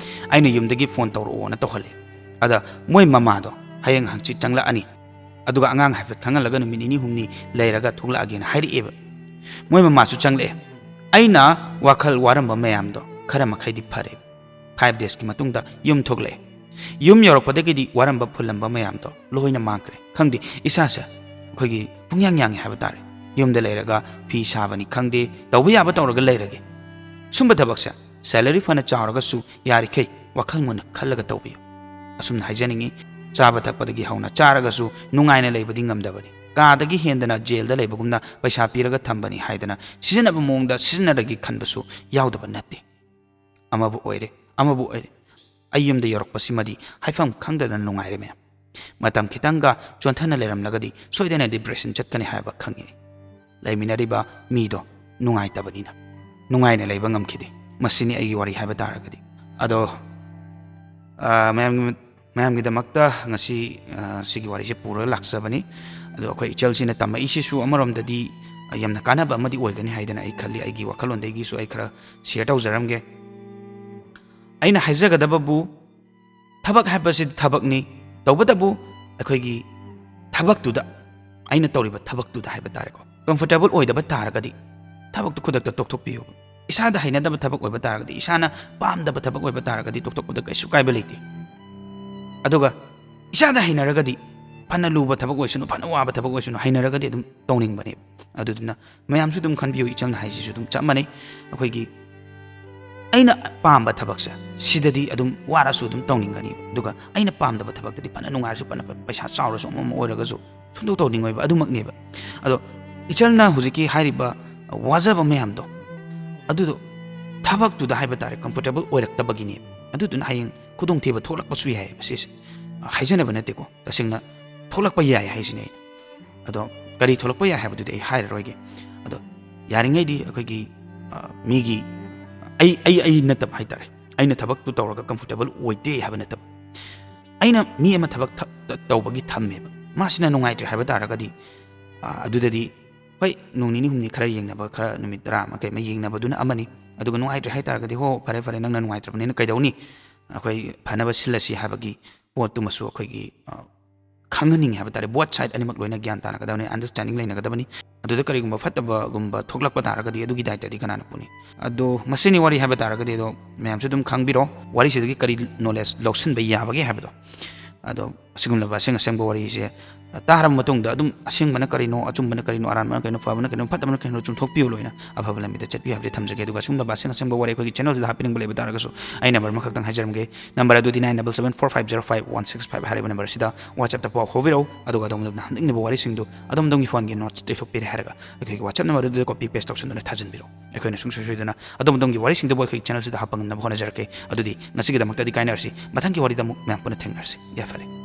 ꯑꯩꯅ ꯌꯨꯝꯗꯒꯤ ꯐꯣꯟ ꯇꯧꯔꯛꯑꯣꯅ ꯇꯧꯍꯜꯂꯦ꯫ ꯑꯗ ꯃꯣꯏ ꯃꯃꯥꯗꯣ ꯍꯌꯦꯡ ꯍꯪꯆꯤꯠ ꯆꯪꯂꯛꯑꯅꯤ, ꯑꯗꯨꯒ ꯑꯉꯥꯡ ꯍꯥꯏꯐꯦꯠ ꯈꯪꯍꯜꯂꯒ ꯅꯨꯃꯤꯠ ꯅꯤꯅꯤ ꯍꯨꯝꯅꯤ ꯂꯩꯔꯒ ꯊꯣꯛꯂꯛꯑꯒꯦꯅ ꯍꯥꯏꯔꯛꯑꯦꯕ꯫ ꯃꯣꯏ ꯃꯃꯥꯁꯨ ꯆꯪꯂꯛꯑꯦ꯫ ꯑꯩꯅ ꯋꯥꯈꯜ ꯋꯥꯔꯝꯕ ꯃꯌꯥꯝꯗꯣ ꯈꯔ ꯃꯈꯩꯗꯤ ꯐꯔꯦ꯫ ꯐꯥꯏꯚ ꯗꯦꯖꯀꯤ ꯃꯇꯨꯡꯗ ꯌꯨꯝ ꯊꯣꯛꯂꯛꯑꯦ꯫ ꯌꯨꯝ ꯌꯧꯔꯛꯄꯗꯒꯤꯗꯤ ꯋꯥꯔꯝꯕ ꯐꯨꯜꯂꯝꯕ ꯃꯌꯥꯝꯗꯣ ꯂꯣꯏꯅ ꯃꯥꯡꯈ꯭ꯔꯦ꯫ ꯈꯪꯗꯦ, ꯏꯁꯥꯁꯦ ꯑꯩꯈꯣꯏꯒꯤ ꯄꯨꯡꯌꯥꯡ ꯌꯥꯡꯉꯦ ꯍꯥꯏꯕ ꯇꯥꯔꯦ꯫ ꯌꯨꯝꯗ ꯂꯩꯔꯒ ꯐꯤ ꯁꯥꯕꯅꯤ ꯈꯪꯗꯦ, ꯇꯧꯕ ꯌꯥꯕ ꯇꯧꯔꯒ ꯂꯩꯔꯒꯦ꯫ ꯁꯨꯝꯕ ꯊꯕꯛꯁꯦ ꯁꯦꯂꯔꯤ ꯐꯅ ꯆꯥꯎꯔꯒꯁꯨ ꯌꯥꯔꯤꯈꯩ ꯋꯥꯈꯜ ꯃꯨꯟꯅ ꯈꯜꯂꯒ ꯇꯧꯕꯤꯌꯨ꯫ ꯑꯁꯨꯝꯅ ꯍꯥꯏꯖꯅꯤꯡꯉꯤ, ꯆꯥꯕ ꯊꯛꯄꯗꯒꯤ ꯍꯧꯅ ꯆꯥꯔꯒꯁꯨ ꯅꯨꯡꯉꯥꯏꯅ ꯂꯩꯕꯗꯤ ꯉꯝꯗꯕꯅꯤ꯫ ꯀꯥꯗꯒꯤ ꯍꯦꯟꯗꯅ ꯖꯦꯜꯗ ꯂꯩꯕꯒꯨꯝꯅ ꯄꯩꯁꯥ ꯄꯤꯔꯒ ꯊꯝꯕꯅꯤ ꯍꯥꯏꯗꯅ ꯁꯤꯖꯤꯟꯅꯕ ꯃꯑꯣꯡꯗ ꯁꯤꯖꯤꯟꯅꯔꯒꯦ ꯈꯟꯕꯁꯨ ꯌꯥꯎꯗꯕ ꯅꯠꯇꯦ꯫ ꯑꯃꯕꯨ ꯑꯣꯏꯔꯦ, ꯑꯃꯕꯨ ꯑꯣꯏꯔꯦ, ꯑꯩ ꯌꯨꯝꯗ ꯌꯧꯔꯛꯄꯁꯤꯃꯗꯤ ꯍꯥꯏꯐꯝ ꯈꯪꯗꯗꯅ ꯅꯨꯡꯉꯥꯏꯔꯦ ꯃꯌꯥꯝ꯫ ꯃꯇꯝ ꯈꯤꯇꯪꯒ ꯆꯣꯟꯊꯅ ꯂꯩꯔꯝꯂꯒꯗꯤ ꯁꯣꯏꯗꯅ ꯗꯤꯄ꯭ꯔꯦꯁꯟ ꯆꯠꯀꯅꯤ ꯍꯥꯏꯕ ꯈꯪꯉꯤ꯫ ꯂꯩꯃꯤꯟꯅꯔꯤꯕ ꯃꯤꯗꯣ ꯅꯨꯡꯉꯥꯏꯇꯕꯅꯤꯅ ꯅꯨꯡꯉꯥꯏꯅ ꯂꯩꯕ ꯉꯝꯈꯤꯗꯦ꯫ ꯃꯁꯤꯅꯤ ꯑꯩꯒꯤ ꯋꯥꯔꯤ ꯍꯥꯏꯕ ꯇꯥꯔꯒꯗꯤ꯫ ꯑꯗꯣ, ꯑ, ꯃꯌꯥꯝꯒꯤ, ꯃꯌꯥꯝꯒꯤꯗꯃꯛꯇ ꯉꯁꯤ, ꯑ, ꯁꯤꯒꯤ ꯋꯥꯔꯤꯁꯦ ꯄꯨꯔꯒ ꯂꯥꯛꯆꯕꯅꯤ꯫ ꯑꯗꯣ ꯑꯩꯈꯣꯏ ꯏꯆꯜꯁꯤꯅ ꯇꯝꯃꯛꯏꯁꯤꯁꯨ ꯑꯃꯔꯣꯝꯗꯗꯤ, ꯑ, ꯌꯥꯝꯅ ꯀꯥꯟꯅꯕ ꯑꯃꯗꯤ ꯑꯣꯏꯒꯅꯤ ꯍꯥꯏꯗꯅ ꯑꯩ ꯈꯜꯂꯤ꯫ ꯑꯩꯒꯤ ꯋꯥꯈꯜꯂꯣꯟꯗꯒꯤꯁꯨ ꯑꯩ ꯈꯔ share ꯇꯧꯖꯔꯝꯒꯦ꯫ ꯑꯩꯅ ꯍꯥꯏꯖꯒꯗꯕꯕꯨ, ꯊꯕꯛ ꯍꯥꯏꯕꯁꯤꯗꯤ ꯊꯕꯛꯅꯤ, ꯇꯧꯕꯇꯕꯨ ꯑꯩꯈꯣꯏꯒꯤ ꯊꯕꯛꯇꯨꯗ, ꯑꯩꯅ ꯇꯧꯔꯤꯕ ꯊꯕꯛꯇꯨꯗ ꯍꯥꯏꯕ ꯇꯥꯔꯦꯀꯣ, comfortable ꯑꯣꯏꯗꯕ ꯇꯥꯔꯒꯗꯤ ꯊꯕꯛꯇꯨ ꯈꯨꯗꯛꯇ ꯇꯣꯛꯊꯣꯛꯄꯤꯌꯨ꯫ ꯏꯁꯥꯗ ꯍꯩꯅꯗꯕ ꯊꯕꯛ ꯑꯣꯏꯕ ꯇꯥꯔꯒꯗꯤ, ꯏꯁꯥꯅ ꯄꯥꯝꯗꯕ ꯊꯕꯛ ꯑꯣꯏꯕ ꯇꯥꯔꯒꯗꯤ ꯇꯣꯛꯊꯣꯛꯄꯗ ꯀꯩꯁꯨ ꯀꯥꯏꯕ ꯂꯩꯇꯦ꯫ ꯑꯗꯨꯒ ꯏꯁꯥꯗ ꯍꯩꯅꯔꯒꯗꯤ, ꯐꯅ ꯂꯨꯕ ꯊꯕꯛ ꯑꯣꯏꯁꯅꯨ, ꯐꯅ ꯋꯥꯕ ꯊꯕꯛ ꯑꯣꯏꯁꯅꯨ, ꯍꯩꯅꯔꯒꯗꯤ ꯑꯗꯨꯝ ꯇꯧꯅꯤꯡꯕꯅꯦꯕ꯫ ꯑꯗꯨꯗꯨꯅ ꯃꯌꯥꯝꯁꯨ ꯑꯗꯨꯝ ꯈꯟꯕꯤꯌꯨ, ꯏꯆꯜꯅ ꯍꯥꯏꯁꯤꯁꯨ ꯑꯗꯨꯝ ꯆꯞ ꯃꯥꯟꯅꯩ꯫ ꯑꯩꯈꯣꯏꯒꯤ ꯑꯩꯅ ꯄꯥꯝꯕ ꯊꯕꯛꯁꯦ, ꯁꯤꯗꯗꯤ ꯑꯗꯨꯝ ꯋꯥꯔꯁꯨ ꯑꯗꯨꯝ ꯇꯧꯅꯤꯡꯒꯅꯤ, ꯑꯗꯨꯒ ꯑꯩꯅ ꯄꯥꯝꯗꯕ ꯊꯕꯛꯇꯗꯤ ꯐꯅ ꯅꯨꯡꯉꯥꯏꯔꯁꯨ, ꯐꯅ ꯄꯩꯁꯥ ꯆꯥꯎꯔꯁꯨ, ꯑꯃ ꯑꯃ ꯑꯣꯏꯔꯒꯁꯨ ꯁꯨꯡꯇꯧ ꯇꯧꯅꯤꯡꯉꯣꯏꯕ꯫ ꯑꯗꯨꯃꯛꯅꯦꯕ꯫ ꯑꯗꯣ ꯏꯆꯜꯅ ꯍꯧꯖꯤꯛꯀꯤ ꯍꯥꯏꯔꯤꯕ ꯋꯥꯖꯕ ꯃꯌꯥꯝꯗꯣ, ꯑꯗꯨꯗꯣ ꯊꯕꯛꯇꯨꯗ ꯍꯥꯏꯕ ꯇꯥꯔꯦ, comfortable ꯑꯣꯏꯔꯛꯇꯕꯒꯤꯅꯦꯕ꯫ ꯑꯗꯨꯗꯨꯅ ꯍꯌꯦꯡ ꯈꯨꯗꯣꯡꯊꯤꯕ ꯊꯣꯛꯂꯛꯄꯁꯨ ꯌꯥꯏꯌꯦꯕ ꯁꯤꯁꯦ꯫ ꯍꯥꯏꯖꯅꯕ ꯅꯠꯇꯦꯀꯣ, ꯇꯁꯦꯡꯅ ꯊꯣꯛꯂꯛꯄ ꯌꯥꯏ ꯍꯥꯏꯁꯤꯅꯦ ꯑꯩꯅ꯫ ꯑꯗꯣ ꯀꯔꯤ ꯊꯣꯛꯂꯛꯄ ꯌꯥꯏ ꯍꯥꯏꯕꯗꯨꯗꯤ ꯑꯩ ꯍꯥꯏꯔꯔꯣꯏꯒꯦ꯫ ꯑꯗꯣ ꯌꯥꯔꯤꯉꯩꯗꯤ ꯑꯩꯈꯣꯏꯒꯤ, ꯑ, ꯃꯤꯒꯤ, ꯑꯩ, ꯑꯩ, ꯑꯩ ꯅꯠꯇꯕ ꯍꯥꯏ ꯇꯥꯔꯦ, ꯑꯩꯅ ꯊꯕꯛꯇꯨ ꯇꯧꯔꯒ comfortable ꯑꯣꯏꯗꯦ ꯍꯥꯏꯕ ꯅꯠꯇꯕ, ꯑꯩꯅ ꯃꯤ ꯑꯃ ꯊꯕꯛ ꯊ-, ꯇ-, ꯇꯧꯕꯒꯤ ꯊꯝꯃꯦꯕ, ꯃꯥꯁꯤꯅ ꯅꯨꯡꯉꯥꯏꯇ꯭ꯔꯦ ꯍꯥꯏꯕ ꯇꯥꯔꯒꯗꯤ, ꯑ, ꯑꯗꯨꯗꯗꯤ ꯍꯣꯏ, ꯅꯣꯡ ꯅꯤꯅꯤ ꯍꯨꯝꯅꯤ ꯈꯔ ꯌꯦꯡꯅꯕ, ꯈꯔ ꯅꯨꯃꯤꯠ ꯇꯔꯥ ꯑꯃ ꯀꯩ ꯑꯃ ꯌꯦꯡꯅꯕꯗꯨꯅ ꯑꯃꯅꯤ꯫ ꯑꯗꯨꯒ ꯅꯨꯡꯉꯥꯏꯇ꯭ꯔꯦ ꯍꯥꯏ ꯇꯥꯔꯒꯗꯤ, "ꯍꯣ, ꯐꯔꯦ, ꯐꯔꯦ, ꯅꯪꯅ ꯅꯨꯡꯉꯥꯏꯇ꯭ꯔꯕꯅꯤꯅ ꯀꯩꯗꯧꯅꯤ? ꯑꯩꯈꯣꯏ ꯐꯅꯕ ꯁꯤꯜꯂꯁꯤ" ꯍꯥꯏꯕꯒꯤ ꯄꯣꯠꯇꯨꯃꯁꯨ ꯑꯩꯈꯣꯏꯒꯤ, ꯑ, ꯈꯪꯍꯟꯅꯤꯡꯉꯤ ꯍꯥꯏꯕ ꯇꯥꯔꯦ꯫ Both side ꯑꯅꯤꯃꯛ ꯂꯣꯏꯅ ꯒ꯭ꯌꯥꯟ ꯇꯥꯅꯒꯗꯕꯅꯤ, understanding ꯂꯩꯅꯒꯗꯕꯅꯤ꯫ ꯑꯗꯨꯗ ꯀꯔꯤꯒꯨꯝꯕ ꯐꯠꯇꯕꯒꯨꯝꯕ ꯊꯣꯛꯂꯛꯄ ꯇꯥꯔꯒꯗꯤ ꯑꯗꯨꯒꯤ ꯗꯥꯏꯇꯗꯤ ꯀꯅꯥꯅ ꯄꯨꯅꯤ? ꯑꯗꯣ ꯃꯁꯤꯅꯤ ꯋꯥꯔꯤ ꯍꯥꯏꯕ ꯇꯥꯔꯒꯗꯤ, ꯑꯗꯣ ꯃꯌꯥꯝꯁꯨ ꯑꯗꯨꯝ ꯈꯪꯕꯤꯔꯣ, ꯋꯥꯔꯤꯁꯤꯗꯒꯤ ꯀꯔꯤ knowledge ꯂꯧꯁꯤꯟꯕ ꯌꯥꯕꯒꯦ ꯍꯥꯏꯕꯗꯣ꯫ ꯑꯗꯣ ꯑꯁꯤꯒꯨꯝꯂꯕ ꯑꯁꯦꯡ ꯑꯁꯦꯡꯕ ꯋꯥꯔꯤꯁꯦ ꯇꯥꯔꯕ ꯃꯇꯨꯡꯗ ꯑꯗꯨꯝ ꯑꯁꯦꯡꯕꯅ ꯀꯔꯤꯅꯣ, ꯑꯆꯨꯝꯕꯅ ꯀꯔꯤꯅꯣ, ꯑꯔꯥꯟꯕꯅ ꯀꯔꯤꯅꯣ, ꯐꯕꯅ ꯀꯔꯤꯅꯣ, ꯐꯠꯇꯕꯅ ꯀꯔꯤꯅꯣ ꯆꯨꯝꯊꯣꯛꯄꯤꯌꯨ, ꯂꯣꯏꯅ ꯑꯐꯕ ꯂꯝꯕꯤꯗ ꯆꯠꯄꯤꯌꯨ ꯍꯥꯏꯕꯁꯦ ꯊꯝꯖꯒꯦ꯫ ꯑꯗꯨꯒ ꯑꯁꯤꯒꯨꯝꯂꯕ ꯑꯁꯦꯡ ꯑꯁꯦꯡꯕ ꯋꯥꯔꯤ ꯑꯩꯈꯣꯏꯒꯤ channel ꯁꯤꯗ ꯍꯥꯞꯄꯤꯅꯤꯡꯕ ꯂꯩꯕ ꯇꯥꯔꯒꯁꯨ ꯑꯩ number ꯑꯃꯈꯛꯇꯪ ꯍꯥꯏꯖꯔꯝꯒꯦ꯫ Number ꯑꯗꯨꯗꯤ nine double seven four five zero five one six five ꯍꯥꯏꯔꯤꯕ number ꯁꯤꯗ WhatsApp ꯇ ꯄꯥꯎ ꯐꯥꯎꯕꯤꯔꯛꯎ꯫ ꯑꯗꯨꯒ ꯑꯗꯣꯝ ꯑꯗꯣꯝꯅ ꯍꯪꯅꯤꯡꯂꯤꯕ ꯋꯥꯔꯤꯁꯤꯡꯗꯨ ꯑꯗꯣꯝ ꯑꯗꯣꯝꯒꯤ phone ꯒꯤ notes ꯇ ꯏꯊꯣꯛꯄꯤꯔꯦ ꯍꯥꯏꯔꯒ ꯑꯩꯈꯣꯏꯒꯤ WhatsApp number ꯑꯗꯨꯗ copy paste ꯇꯧꯁꯤꯟꯗꯨꯅ ꯊꯥꯖꯤꯟꯕꯤꯔꯛꯎ꯫ ꯑꯩꯈꯣꯏꯅ ꯁꯨꯡꯁꯣꯏ ꯁꯣꯏꯗꯅ ꯑꯗꯣꯝ ꯑꯗꯣꯝꯒꯤ ꯋꯥꯔꯤꯁꯤꯡꯗꯨꯕꯨ ꯑꯩꯈꯣꯏꯒꯤ channel ꯁꯤꯗ ꯍꯥꯞꯄ ꯉꯝꯅꯕ ꯍꯣꯠꯅꯖꯔꯛꯀꯦ꯫ ꯑꯗꯨꯗꯤ ꯉꯁꯤꯒꯤꯗꯃꯛꯇꯗꯤ ꯀꯥꯏꯅꯔꯁꯤ, ꯃꯊꯪꯒꯤ ꯋꯥꯔꯤꯗ ꯑꯃꯨꯛ ꯃꯌꯥꯝ ꯄꯨꯟꯅ ꯊꯦꯡꯅꯔꯁꯤ꯫ ꯌꯥꯏꯐꯔꯦ꯫